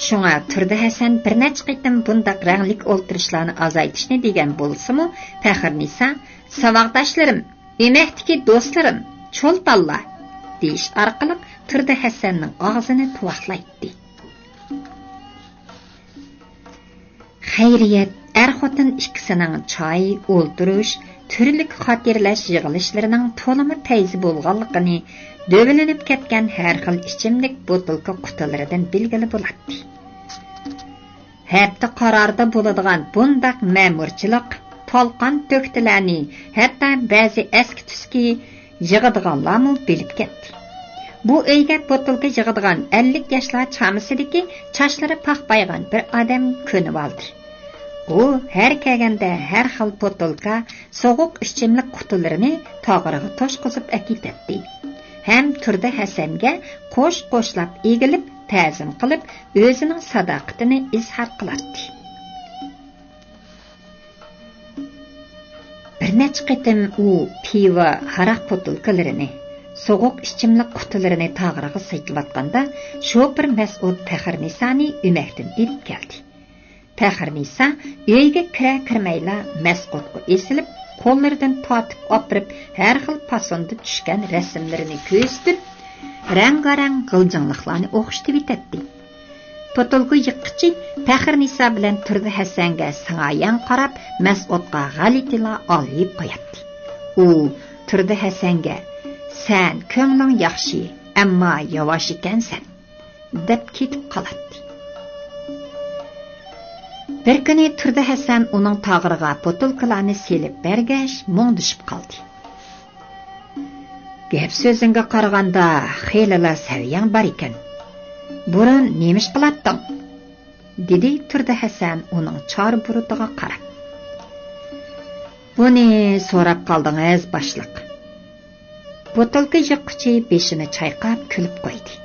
شۇڭا تۇردى ھەسەن بىر نەچچە قېتىم بۇنداق رەڭلىك ئولتۇرۇشلارنى ئازايتىشنى دېگەن بولسىمۇ، پەخرىنىسا، «ساۋاقداشلىرىم، ئۆمەكتىكى دوستلىرىم، چولپانلار» دېيىش ئارقىلىق تۇردى ھەسەننىڭ ئاغزىنى تۇۋاقلايتتى. خەيرىيەت ئەر-خوتۇن ئىككىسىنىڭ چاي، ئولتۇرۇش، تۈرلۈك خاتىرىلەش يىغىلىشلىرىنىڭ تولىمۇ پەيزى بولغانلىقىنى، دۆۋىلىنىپ كەتكەن ھەر خىل ئىچىملىك بوتۇلكا قۇتىلىرىدىن بىلگىلى بولاتتى. ھەپتە قاراردا بولىدىغان بۇنداق مەمۇرچىلىق، تالقان-تۆكتىلەرنى، ھەتتا بەزى ئەسكى-تۈسكى يىغىدىغانلارمۇ بىلىپ كەتتى. بۇ ئۆيگە بوتۇلكا يىغىدىغان ئەللىك ياشلار چامىسىدىكى چاچلىرى پاخپايغان بىر ئادەم كۆنۈۋالدى. ئۇ ھەر كەلگەندە ھەر خىل بوتۇلكا، سوغۇق ئىچىملىك قۇتىلىرىنى تاغىرىغا توشقۇزۇپ ئەكېتەتتى ھەم تۇردى ھەسەنگە قوش-قوشلاپ ئېگىلىپ، تەزىم قىلىپ، ئۆزىنىڭ ساداقىتىنى ئىزھار قىلاتتى. بىر نەچچە قېتىم ئۇ پىۋا، ھاراق بوتۇلكىلىرىنى، سوغۇق ئىچىملىك قۇتىلىرىنى تاغىرىغا سېتىۋاتقاندا، شوپۇر مەسئۇد پەخرىنىسانى ئۆمەكتىن ئېلىپ كەلدى. پەخرىنىسا ئۆيگە كىرەر-كىرمەيلا مەسئۇدقا ئېسىلىپ، قوللىرىدىن تارتىپ ئاپىرىپ، ھەر خىل پاسوندا چۈشكەن رەسىملىرىنى كۆرسىتىپ، رەڭگارەڭ غىلجىڭلىقلارنى ئوخشىتىۋېتەتتى. پوتۇلكا يىغقۇچى پەخرىنىسا بىلەن تۇردى ھەسەنگە سىڭايان قاراپ، مەسئۇدقا غەلىتىلا ئالىيىپ قوياتتى. ئۇ تۇردى ھەسەنگە، «سەن كۆڭلۈڭ ياخشى، ئەمما ياۋاش ئىكەنسەن» دەپ كېتىپ قالاتتى. بىر كۈنى تۇردى ھەسەن ئۇنىڭ تاغىرىغا پوتۇلكىلارنى سېلىپ بەرگەچ، مۇڭدىشىپ قالدى. «گەپ-سۆزۈڭگە قارىغاندا، خېلىلا سەۋىيەڭ بار ئىكەن. بۇرۇن نېمە ئىش قىلاتتىڭ؟» دېدى تۇردى ھەسەن ئۇنىڭ چارا-بۇرۇتىغا قاراپ. «بۇنى سوراپ قالدىڭىز، باشلىق.» بوتۇلكا يىغقۇچى بېشىنى چايقاپ كۈلۈپ قويدى.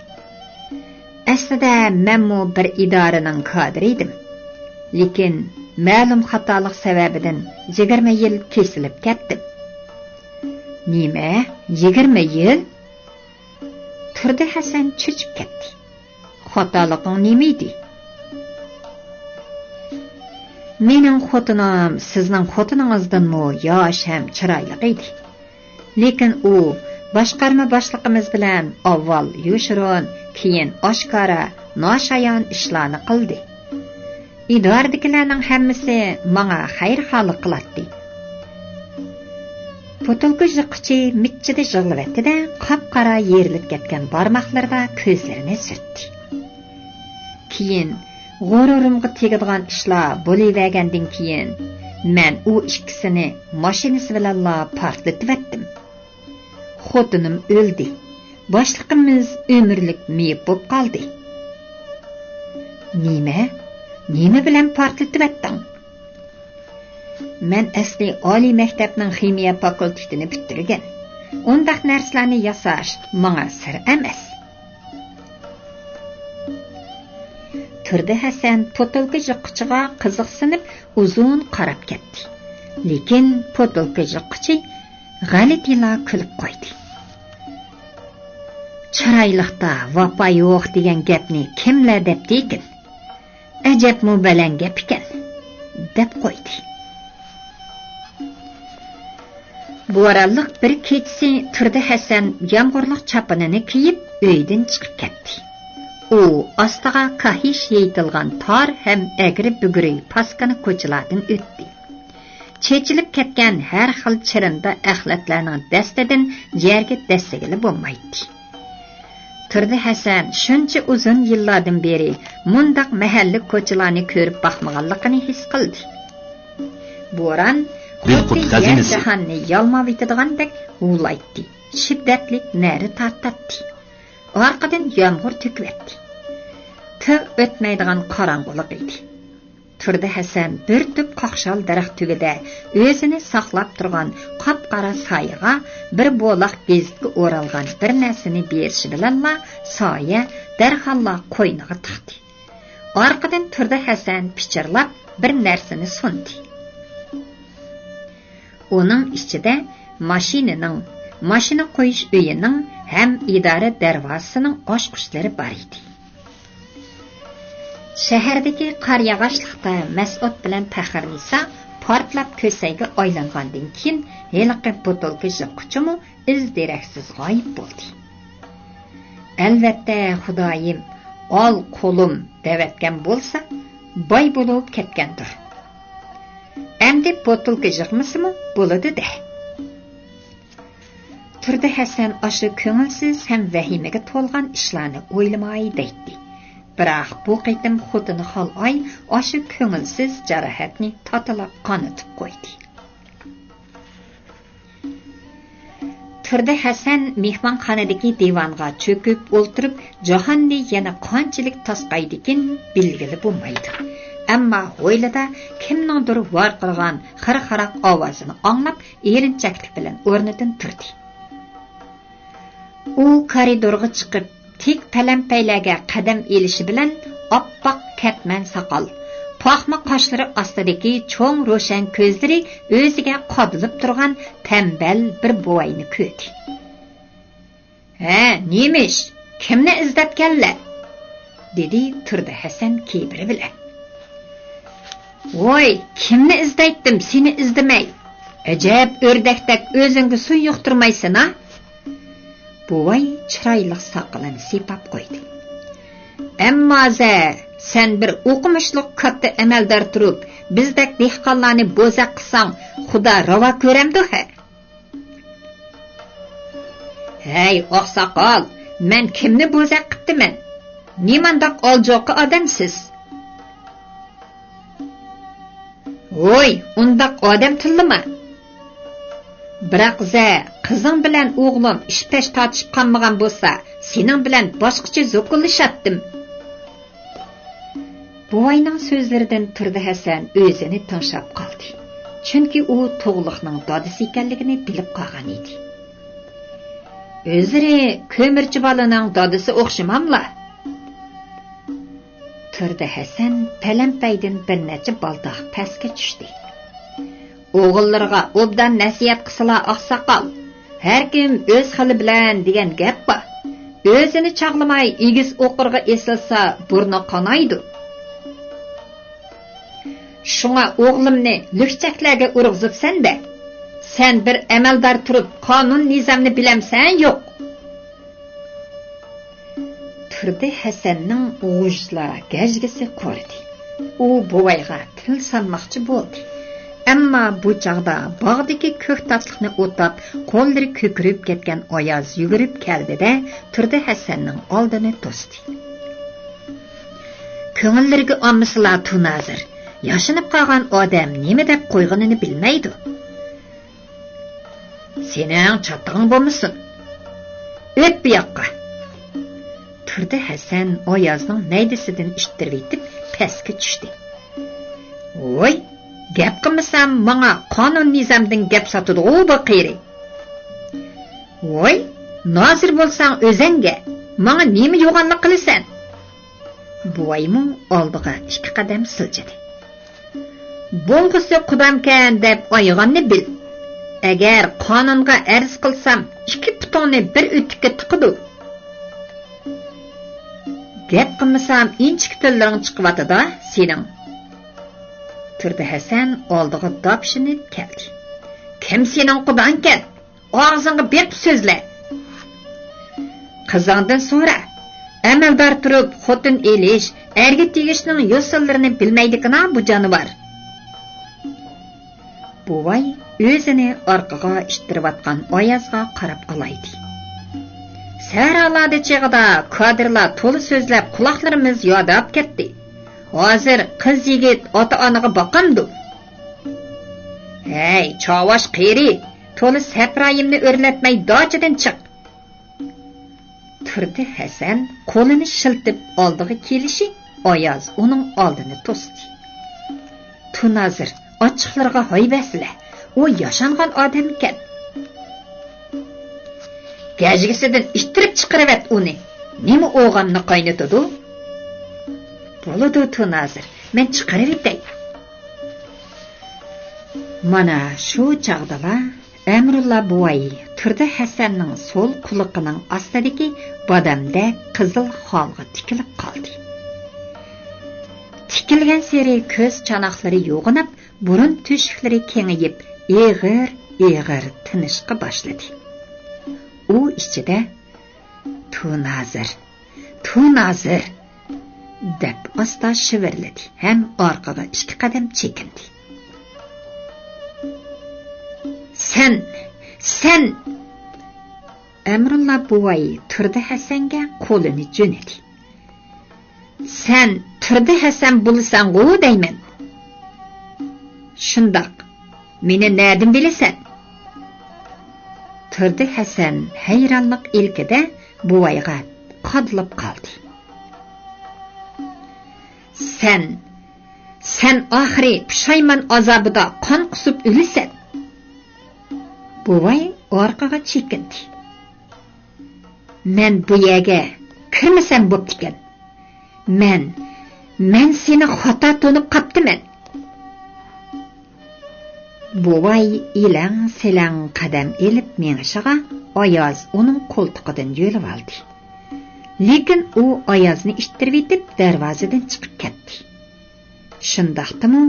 «ئەسلىدە مەنمۇ بىر ئىدارىنىڭ كادىرى ئىدىم. لېكىن مەلۇم خاتالىق سەۋەبىدىن يىگىرمە يىل كېسىلىپ كەتتىم.» «نېمە؟ يىگىرمە يىل؟» تۇردى ھەسەن چۆچۈپ كەتتى. «خاتالىقىڭ نېمە ئىدى؟» «مېنىڭ خوتۇنۇم سىزنىڭ خوتۇنىڭىزدىنمۇ ياش ھەم چىرايلىق ئىدى. لېكىن ئۇ باشقارما باشلىقىمىز بىلەن ئاۋۋال يوشۇرۇن، كېيىن ئاشكارا، ناشايان ئىشلارنى قىلدى. ئىدارىدىكىلەرنىڭ ھەممىسى ماڭا خەيرىخاھلىق قىلاتتى.» بوتۇلكا يىغقۇچى مىچچىدە يىغلىۋەتتى-دە، قاپقارا يېرىلىپ كەتكەن بارماقلىرىدا كۆزلىرىنى سۈرتتى. كېيىن، غۇرۇرۇمغا تېگىدىغان ئىشلار بولۇۋەرگەندىن كېيىن، مەن ئۇ ئىككىسىنى ماشىنىسى بىلەنلا پارتلىتىۋەتتىم. خوتۇنۇم ئۆلدى. باشلىقىمىز ئۆمۈرلۈك مېيىپ بولۇپ قالدى. نېمە؟ نېمە بىلەن پارتلىتىۋەتتىڭ؟ مەن ئەسلى ئالىي مەكتەپنىڭ خىمىيە فاكۇلتېتىنى پۈتتۈرگەن. ئۇنداق نەرسىلەرنى ياساش ماڭا سىر ئەمەس. تۇردى ھەسەن پوتۇلكا يىغقۇچىغا قىزىقسىنىپ ئۇزۇن قاراپ كەتتى. لېكىن پوتۇلكا يىغقۇچى غەلىتىلا كۈلۈپ قويدى. چىرايلىقتا ۋاپا يوق دېگەن گەپنى كىملەر دەپتىكىن؟ ئەجەبمۇ بەلەن گەپ ئىكەن، دەپ قويدى. بورانلىق بىر كېچىسى تۇردى ھەسەن يامغۇرلۇق چاپىنىنى كىيىپ، ئۆيدىن چىقىپ كەتتى. ئۇ ئاستىغا كاھىش يېيىتىلغان تار ھەم ئەگرى-بۈگرى پاسكىنا كوچىلاردىن ئۆتتى. چېچىلىپ كەتكەن ھەر خىل چىرىمدا ئەخلەتلەرنىڭ دەستىدىن يەرگە دەسسىگىلى بولمايتتى. تۇردى ھەسەن شۇنچە ئۇزۇن يىللاردىن بېرى مۇنداق مەھەللە كوچىلارنى كۆرۈپ باقمىغانلىقىنى ھېس قىلدى. بوران خۇددى يەر جاھاننى يالماۋېتىدىغاندەك ھۇۋلايتتى، شىددەتلىك نەرە تارتاتتى. ئارقىدىن يامغۇر تۆكۈۋەتتى. تىغ ئۆتمەيدىغان قاراڭغۇلۇق ئىدى. تۇردى ھەسەن بىر تۈپ قاقشال دەرەخ تۈۋىدە ئۆزىنى ساقلاپ تۇرغان قاپقارا سايىغا بىر بولاق گېزىتكە ئورالغان بىر نەرسىنى بېرىشى بىلەنلا، سايە دەرھاللا قوينىغا تىقتى. ئارقىدىن تۇردى ھەسەن پىچىرلاپ بىر نەرسىنى سۇندى. ئۇنىڭ ئىچىدە ماشىنىنىڭ، ماشىنا قويۇش ئۆيىنىڭ ھەم ئىدارە دەرۋازىسىنىڭ ئاچقۇچلىرى بار ئىدى. شەھەردىكى قار ياغاچلىقتا مەسئۇد بىلەن پەخىرنىسا پارتلاپ كۆسەيگە ئايلانغاندىن كېيىن، ھېلىقى بوتۇلكا يىغقۇچىمۇ ئىز-دېرەكسىز غايىب بولدى. ئەلۋەتتە، خۇدايىم، «ئال، قۇلۇم» دەۋەتكەن بولسا، باي بولۇپ كەتكەندۇر. ئەمدى بوتۇلكا يىغمىسىمۇ بولىدۇ-دە. تۇردى ھەسەن ئاشۇ كۆڭۈلسىز ھەم ۋەھىمىگە تولغان ئىشلارنى ئويلىماي دەيتتى. بىراق بۇ قېتىم خوتۇنى خالئاي ئاشۇ كۆڭۈلسىز جاراھەتنى تاتىلاپ قانىتىپ قويدى. تۇردى ھەسەن مېھمانخانىدىكى دىۋانغا چۆكۈپ ئولتۇرۇپ، جاھاننى يەنە قانچىلىك تاسقايدىكىن بىلگىلى بولمايدۇ. ئەمما ھويلىدا كىمنىڭدۇر ۋارقىرىغان خىرخىراق ئاۋازىنى ئاڭلاپ، ئېرىنچەكلىك بىلەن ئورنىدىن تۇردى. ئۇ كارىدورغا چىقىپ، تىك پەلەمپەيلەرگە قەدەم ئېلىشى بىلەن، ئاپئاق كەتمەن ساقال، پاخما قاشلىرى ئاستىدىكى چوڭ روشەن كۆزلىرى ئۆزىگە قادىلىپ تۇرغان تەمبەل بىر بوۋاينى كۆردى. «ھە، نېمىش؟ كىمنى ئىزدەپكەنلەر؟» دېدى تۇردى ھەسەن كىبىرى بىلەن. «ۋوي، كىمنى ئىزدەيتتىم، سېنى ئىزدىمەي. ئەجەب ئۆردەكتەك ئۆزۈڭگە سۇ يۇقتۇرمايسەن-ھە.» بوۋاي چىرايلىق ساقىلىنى سىيپاپ قويدى. «ئەمما زە، سەن بىر ئوقۇمۇشلۇق كاتتا ئەمەلدار تۇرۇپ، بىزدەك دېھقانلارنى بوزەك قىلساڭ، خۇدا راۋا كۆرەمدۇ ھە؟» «ھەي، ئاقساقال، مەن كىمنى بوزەك قىپتىمەن؟ نېمانداق ئالجوقا ئادەمسىز؟» «ھوي، ئۇنداق ئادەم تىللىما! بىراق زە، قىزىڭ بىلەن ئوغلۇم ئىش-پەش تارتىشىپ قالمىغان بولسا، سېنىڭ بىلەن باشقىچە زوكۇللىشاتتىم.» بوۋاينىڭ سۆزلىرىدىن تۇردى ھەسەن ئۆزىنى تىڭشاپ قالدى. چۈنكى ئۇ تۇغلۇقنىڭ دادىسى ئىكەنلىكىنى بىلىپ قالغان ئىدى. «ئۆزلىرى كۆمۈرچى بالىنىڭ دادىسى ئوخشىماملا؟» تۇردى ھەسەن پەلەمپەيدىن بىر نەچچە بالداق پەسكە چۈشتى. «ئوغۇللىرىغا ئوبدان نەسىھەت قىلسىلا، ئاقساقال. ھەركىم ئۆز خىلى بىلەن دېگەن گەپ بار. ئۆزىنى چاغلىماي ئېگىز ئوقۇرغا ئېسىلسا، بۇرنى قانايدۇ. شۇڭا ئوغلۇمنى لۈكچەكلەرگە ئۇرغۇزۇپسەن-دە. سەن بىر ئەمەلدار تۇرۇپ، قانۇن-نىزامنى بىلەمسەن، يوق؟» تۇردى ھەسەننىڭ غۇژلا گەجگىسى قۇرۇدى. ئۇ بوۋايغا تىل سالماقچى بولدى. ئەمما بۇ چاغدا باغدىكى كۆكتاتلىقنى ئوتاپ، قوللىرى كۆكىرىپ كەتكەن ئاياز يۈگۈرۈپ كەلدى-دە، تۇردى ھەسەننىڭ ئالدىنى توستى. «كۆڭۈللىرىگە ئالمىسىلا، تۇنازىر. ياشىنىپ قالغان ئادەم نېمە دەپ قويغىنىنى بىلمەيدۇ.» «سېنىڭ چاتىقىڭ بولمىسۇن. ئۆت بۇ ياققا.» تۇردى ھەسەن ئايازنىڭ مەيدىسىدىن ئىتتىرىۋېتىپ پەسكە چۈشتى. «ۋوي، گەپ قىلمىسام، ماڭا قانۇن-نىزامدىن گەپ ساتىدىغۇ بۇ قېرى. ۋوي، نازىر بولساڭ ئۆزەڭگە، ماڭا نېمە يوغانلىق قىلىسەن؟» بوۋايمۇ ئالدىغا ئىككى قەدەم سىلجىدى. «بوڭغۇسى قۇدامكەن دەپ ئايىغاننى بىل. ئەگەر قانۇنغا ئەرز قىلسام، ئىككى پۇتۇڭنى بىر ئۆتۈككە تىقىدۇ.» دەپ قىلمىسام، ئىنچىكە تىللىرىڭ چىقىۋاتىدۇ سېنىڭ. تۇردى ھەسەن ئالدىغا داپشىنىپ كەلدى. كىم سېنىڭ قۇداڭكەن؟ ئاغزىڭغا بېقىپ سۆزلە. قىزىڭدىن سورا. ئەمەلدار تۇرۇپ خوتۇن ئېلىش، ئەرگە تېگىشنىڭ يوسۇنلىرىنى بىلمەيدىكىنا بۇ جانىۋار. بوۋاي ئۆزىنى ئارقىغا ئىتتىرىۋاتقان ئايازغا قاراپ ئالايتتى. سەھرالاردە چېغىدا كادىرلار تولا سۆزلەپ قۇلاقلىرىمىز ياداپ كەتتى. ھازىر قىز يىگىت ئاتا-ئانىغا باقامدۇ؟ ھەي، چاۋاش قېرى، تولا سەپرايىمنى ئۆرلەتمەي داچىدىن چىق. تۇردى ھەسەن قولىنى شىلتىپ ئالدىغا كېلىشى ئاياز ئۇنىڭ ئالدىنى توستى. تۇنازىر، ئاچچىقلىرىغا ھايۋەسلە، ئۇ ياشانغان ئادەمكەن. گەجگىسىدىن ئىتتىرىپ چىقىرىۋەت ئۇنى. نېمە ئوغامنى قاينىتىدۇ؟ بولىدۇ، تۇنازىر، مەن چىقىرىۋېتەي. مانا شۇ چاغدىلا ئەمرۇللا بوۋاي تۇردى ھەسەننىڭ سول قۇلىقىنىڭ ئاستىدىكى بادامدەك قىزىل خالغا تىكىلىپ قالدى. تىكىلگەنسېرى كۆز چاناقلىرى يوغىناپ، بۇرۇن تۆشۈكلىرى كېڭىيىپ، ئېغىر-ئېغىر تىنىشقا باشلىدى. ئۇ ئىچىدە، تۇنازىر، تۇنازىر، دەپ ئاستا شىۋىرلىدى ھەم ئارقىغا ئىككى قەدەم چېكىندى. سەن، سەن! ئەمرۇللا بوۋاي تۇردى ھەسەنگە قولىنى جۆنىدى. سەن تۇردى ھەسەن بولىسەنغۇ دەيمەن. شۇنداق، مېنى نەدىن بىلىسەن؟ تۇردى ھەسەن ھەيرانلىق ئىلكىدە بوۋايغا قادىلىپ قالدى. سەن، سەن ئاخىرى پۇشايمان ئازابىدا قان قۇسۇپ ئۆلىسەن. بوۋاي ئارقىغا چېكىندى. مەن بۇ يەرگە كىرمىسەم بوپتىكەن. مەن، مەن سېنى خاتا تونۇپ قاپتىمەن. بوۋاي ئېلەڭ-سېلەڭ قەدەم ئېلىپ مېڭىشىغا ئاياز ئۇنىڭ قولتۇقىدىن يۆلىۋالدى. لېكىن ئۇ ئايازنى ئىتتىرىۋېتىپ دەرۋازىدىن چىقىپ كەتتى. شۇنداقتىمۇ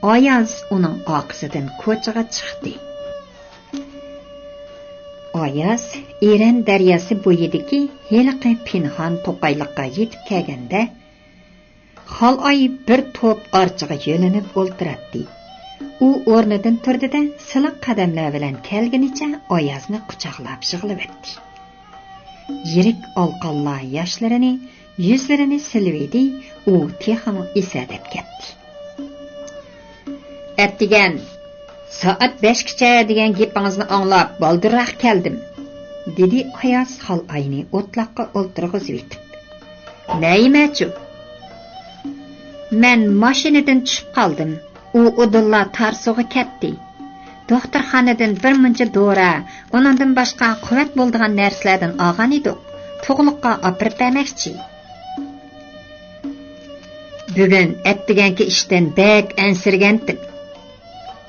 ئاياز ئۇنىڭ ئارقىسىدىن كوچىغا چىقتى. ئاياز ئېرەن دەرياسى بويىدىكى ھېلىقى پىنھان توقايلىققا يېتىپ كەلگەندە، خالئاي بىر توپ ئارچىغا يۆلىنىپ ئولتۇراتتى. ئۇ ئورنىدىن تۇردى-دە، سىلىق قەدەملەر بىلەن كەلگىنىچە ئايازنى قۇچاقلاپ يىغلىۋەتتى. يىرىك ئالقانلار ياشلىرىنى، يۈزلىرىنى سىلىۋىدى، ئۇ تېخىمۇ ئېسەدەپ كەتتى. ئەتىگەن سائەت بەشكىچە دېگەن گېپىڭىزنى ئاڭلاپ، بالدۇرراق كەلدىم، دېدى ئاياز خالئاينى ئوتلاققا ئولتۇرغۇزۇۋېتىپ. نەيمەچۇ؟ مەن ماشىنىدىن چۈشۈپ قالدىم. ئۇ ئۇدۇللا تارسۇغا كەتتى. دوختۇرخانىدىن بىر مۇنچە دورا، ئۇنىڭدىن باشقا قۇۋۋەت بولىدىغان نەرسىلەردىن ئالغان ئىدۇق. تۇغلۇققا ئاپىرىپ بەرمەكچى. بۈگۈن ئەتىگەنكى ئىشتىن بەك ئەنسىرىگەنتىم،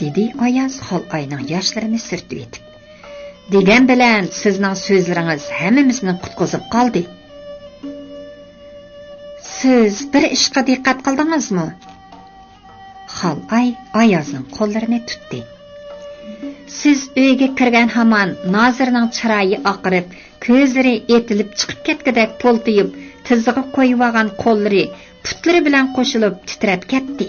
دېدى ئاياز خالئاينىڭ ياشلىرىنى سۈرتۈۋېتىپ. دېگەن بىلەن سىزنىڭ سۆزلىرىڭىز ھەممىمىزنى قۇتقۇزۇپ قالدى. سىز بىر ئىشقا دىققەت قىلدىڭىزمۇ؟ خالئاي ئايازنىڭ قوللىرىنى تۇتتى. سىز ئۆيگە كىرگەن ھامان نازىرنىڭ چىرايى ئاقىرىپ، كۆزلىرى ئېتىلىپ چىقىپ كەتكۈدەك پولتىيىپ، تىزىغا قويۇۋالغان قوللىرى پۇتلىرى بىلەن قوشۇلۇپ تىترەپ كەتتى.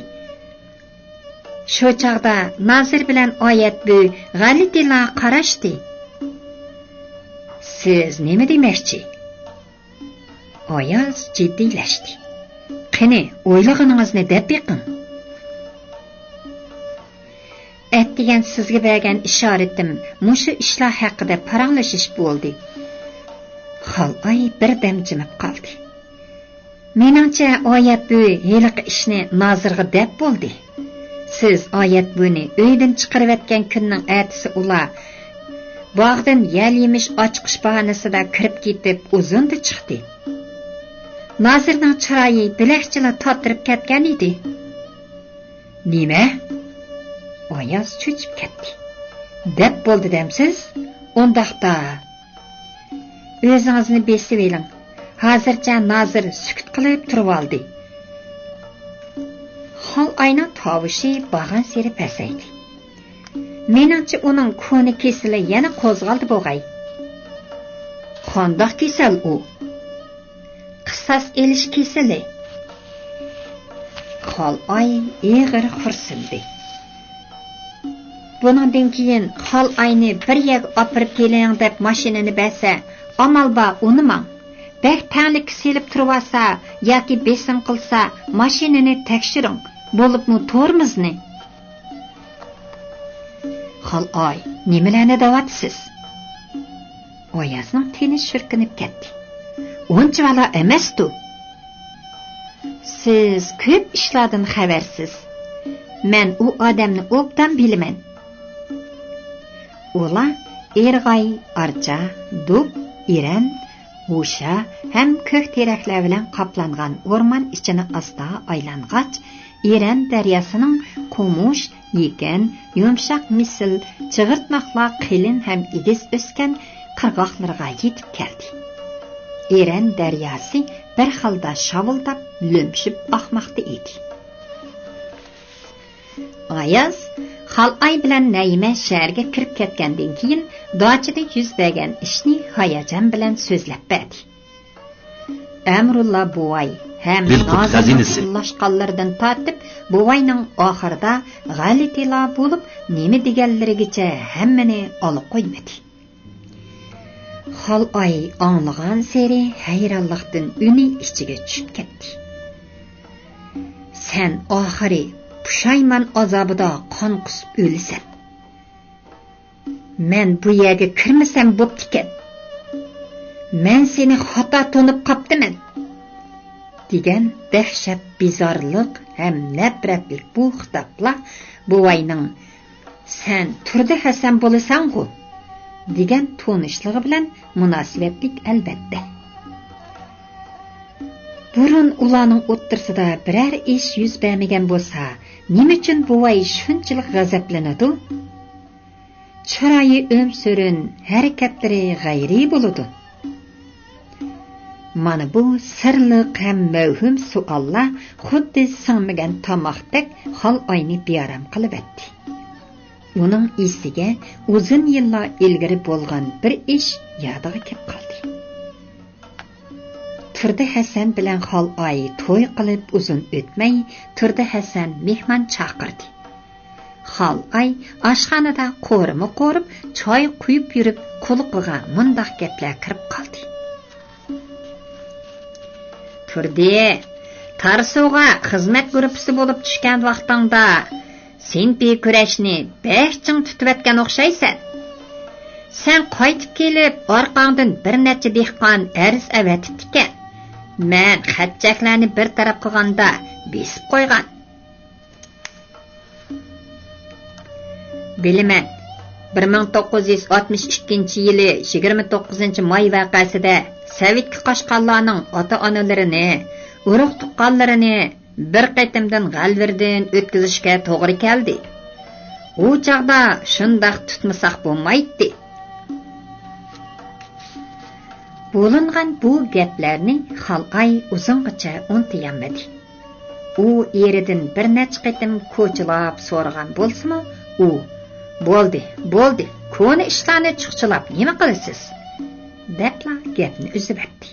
شۇ چاغدا نازىر بىلەن ئايەت بۈۋى غەلىتىلا قاراشتى. سىز نېمە دېمەكچى؟ ئاياز جىددىيلەشتى. قېنى، ئويلىغىنىڭىزنى دەپ بېقىڭ. ئەتىگەن سىزگە بەرگەن ئىشارىتىم مۇشۇ ئىشلار ھەققىدە پاراڭلىشىش بولدى. خالئاي بىردەم جىمىپ قالدى. مېنىڭچە، ئايەت بۈۋى ھېلىقى ئىشنى نازىرغا دەپ بولدى. سىز ئايەت بۈۋىنى ئۆيدىن چىقىرىۋەتكەن كۈننىڭ ئەتىسى ئۇلار باغدىن يەل-يېمىش ئاچىقىش باھانىسىدا كىرىپ كېتىپ، ئۇزۇندا چىقتى. نازىرنىڭ چىرايى بۆلەكچىلا تاتىرىپ كەتكەن ئىدى. نېمە؟ ئاياز چۆچۈپ كەتتى. دەپ بولدى دەمسىز؟ ئۇنداقتا ئۆزىڭىزنى بېسىۋېلىڭ. ھازىرچە نازىر سۈكۈت قىلىپ تۇرۇۋالدى. خالئاينىڭ تاۋۇشى بارغانسېرى پەسەيدى. مېنىڭچە، ئۇنىڭ كونا كېسىلى يەنە قوزغالدى بوغاي. قانداق كېسەل ئۇ؟ قىساس ئېلىش كېسىلى. خالئاي ئېغىر خورسىندى. بۇنىڭدىن كېيىن خالئاينى بىر يەرگە ئاپىرىپ كېلىڭ دەپ ماشىنىنى بەرسە، ئامال بار ئۇنىماڭ. بەك تەڭلىككە سېلىپ تۇرۇۋالسا ياكى بېسىم قىلسا، ماشىنىنى تەكشۈرۈڭ، بولۇپمۇ تورمۇزنى. خالئاي، نېمىلەرنى دەۋاتىسىز؟ ئايازنىڭ تېنى شۈركۈنۈپ كەتتى. ئۇنچىۋالا ئەمەستۇ. سىز كۆپ ئىشلاردىن خەۋەرسىز. مەن ئۇ ئادەمنى ئوبدان بىلىمەن. ئۇلار ئېرغاي، ئارچا، دۇب، ئېرەن، ھۇشا ھەم كۆك تېرەكلەر بىلەن قاپلانغان ئورمان ئىچىنى ئاستا ئايلانغاچ، ئېرەن دەرياسىنىڭ قومۇش، يېكىن، يۇمشاق مىسىل، چىغىرتماقلار قېلىن ھەم ئېگىز ئۆسكەن قىرغاقلىرىغا يېتىپ كەلدى. ئېرەن دەرياسى بىر خىلدا شاۋۇلداپ، لۆمشۈپ ئاقماقتا ئىدى. ئاياز خالئاي بىلەن نەيىمە شەھەرگە كىرىپ كەتكەندىن كېيىن، داچىدا يۈز بەرگەن ئىشنى ھاياجان بىلەن سۆزلەپ بەردى. ئەمرۇللا بوۋاي ھەم نازىرنىڭ ئۇلاشقانلىرىدىن تارتىپ، بوۋاينىڭ ئاخىرىدا غەلىتىلار بولۇپ، نېمە دېگەنلىرىگىچە ھەممىنى ئالا قويمىدى. خالئاي ئاڭلىغانسېرى ھەيرانلىقتىن ئۈنى ئىچىگە چۈشۈپ كەتتى. سەن ئاخىرى پۇشايمان ئازابىدا قان قۇسۇپ ئۆلىسەن. مەن بۇ يەرگە كىرمىسەم بوپتىكەن. مەن سېنى خاتا تونۇپ قاپتىمەن، دېگەن دەھشەت، بىزارلىق ھەم نەپرەتلىك بۇ خىتابلار بوۋاينىڭ «سەن تۇردى ھەسەن بولىسەنغۇ؟» دېگەن تونۇشلۇقى بىلەن مۇناسىۋەتلىك، ئەلۋەتتە. بۇرۇن ئۇلارنىڭ ئوتتۇرىسىدا بىرەر ئىش يۈز بەرمىگەن بولسا، نېمە ئۈچۈن بوۋاي شۇنچىلىك غەزەپلىنىدۇ؟ چىرايى ئۆمسۈرۈن، ھەرىكەتلىرى غەيرىي بولىدۇ. مانا بۇ سىرلىق ھەم مەۋھۇم سوئاللار خۇددى سىڭمىگەن تاماقتەك خالئاينى بىئارام قىلىۋەتتى. ئۇنىڭ ئېسىگە ئۇزۇن يىللار ئىلگىرى بولغان بىر ئىش يادىغا كېلىپ قالدى. تۇردى ھەسەن بىلەن خالئاي توي قىلىپ ئۇزۇن ئۆتمەي، تۇردى ھەسەن مېھمان چاقىردى. خالئاي ئاشخانىدا قورۇما قورۇپ، چاي قۇيۇپ يۈرۈپ، قۇلىقىغا مۇنداق گەپلەر كىرىپ قالدى. تۇردى، تارسۇغا خىزمەت گۇرۇپپىسى بولۇپ چۈشكەن ۋاقتىڭدا سىنپىي كۈرەشنى بەك چىڭ تۇتۇۋەتكەن ئوخشايسەن. سەن قايتىپ كېلىپ، ئارقاڭدىن بىر نەچچە دېھقان ئەرز ئەۋەتىپتىكەن. مەن خەت-چەكلەرنى بىر تەرەپ قىلغاندا بېسىپ قويغان. بىلىمەن، بىر مىڭ توققۇز يۈز ئاتمىش ئىككىنچى يىلى يىگىرمە توققۇزىنچى ماي ۋەقەسىدە سوۋېتكە قاچقانلارنىڭ ئاتا-ئانىلىرىنى، ئۇرۇق-تۇغقانلىرىنى بىر قېتىمدىن غەلۋىردىن ئۆتكۈزۈشكە توغرا كەلدى. ئۇ چاغدا شۇنداق تۇتمىساق بولمايتتى. بولۇنغان بۇ گەپلەرنى خالئاي ئۇزۇنغىچە ئۇنتۇيالمىدى. ئۇ ئېرىدىن بىر نەچچە قېتىم كوچىلاپ سورىغان بولسىمۇ، ئۇ «بولدى، بولدى، كونا ئىشلارنى چۇخچىلاپ نېمە قىلىسىز؟» دەپلا گەپنى ئۈزۈۋەتتى.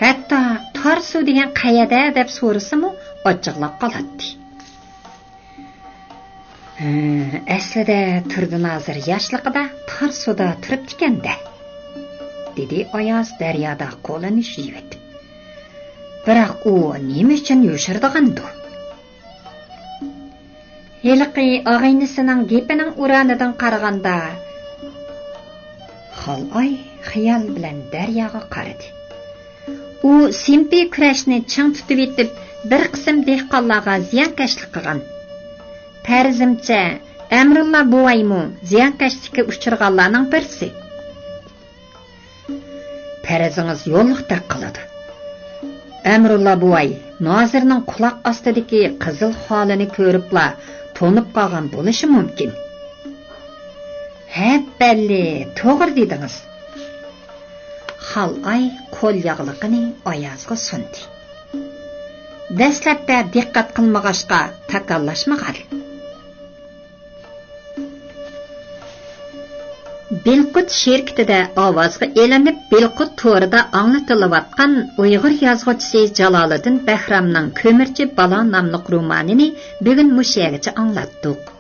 ھەتتا «تارسۇ دېگەن قەيەردە؟» دەپ سورىسىمۇ ئاچچىقلاپ قالاتتى. «ھە، ئەسلىدە تۇردى نازىر ياشلىقىدا تارسۇدا تۇرۇپتىكەن-دە»، دېدى ئاياز دەريادا قولىنى يۇيۇۋېتىپ. «بىراق ئۇ نېمە ئۈچۈن يوشۇرىدىغاندۇ؟» ھېلىقى ئاغىنىسىنىڭ گېپىنىڭ ئۇرانىدىن قارىغاندا، خالئاي خىيال بىلەن دەرياغا قارىدى. ئۇ سىنپىي كۈرەشنى چىڭ تۇتۇۋېتىپ، بىر قىسىم دېھقانلارغا زىيانكەشلىك قىلغان. پەرىزىمچە، ئەمرۇللا بوۋايمۇ زىيانكەشلىككە ئۇچرىغانلارنىڭ بىرسى. پەرىزىڭىز يوللۇقتەك قىلىدۇ. ئەمرۇللا بوۋاي نازىرنىڭ قۇلاق ئاستىدىكى قىزىل خالىنى كۆرۈپلا تونۇپ قالغان بولۇشى مۇمكىن. ھەپپەللى، توغرا دېدىڭىز. قالئاي قول ياغلىقىنى ئايازغا سۇندى. دەسلەپتە دىققەت قىلمىغاچقا، تاكاللاشمىغان. بىلقۇت شىركىتىدە ئاۋازغا ئېلىنىپ، بىلقۇت تورىدا ئاڭلىتىلىۋاتقان ئۇيغۇر يازغۇچىسى جالالىدىن بەھرامنىڭ كۆمۈرچى بالا ناملىق رومانىنى بۈگۈن مۇشۇ يەرگىچە ئاڭلاتتۇق.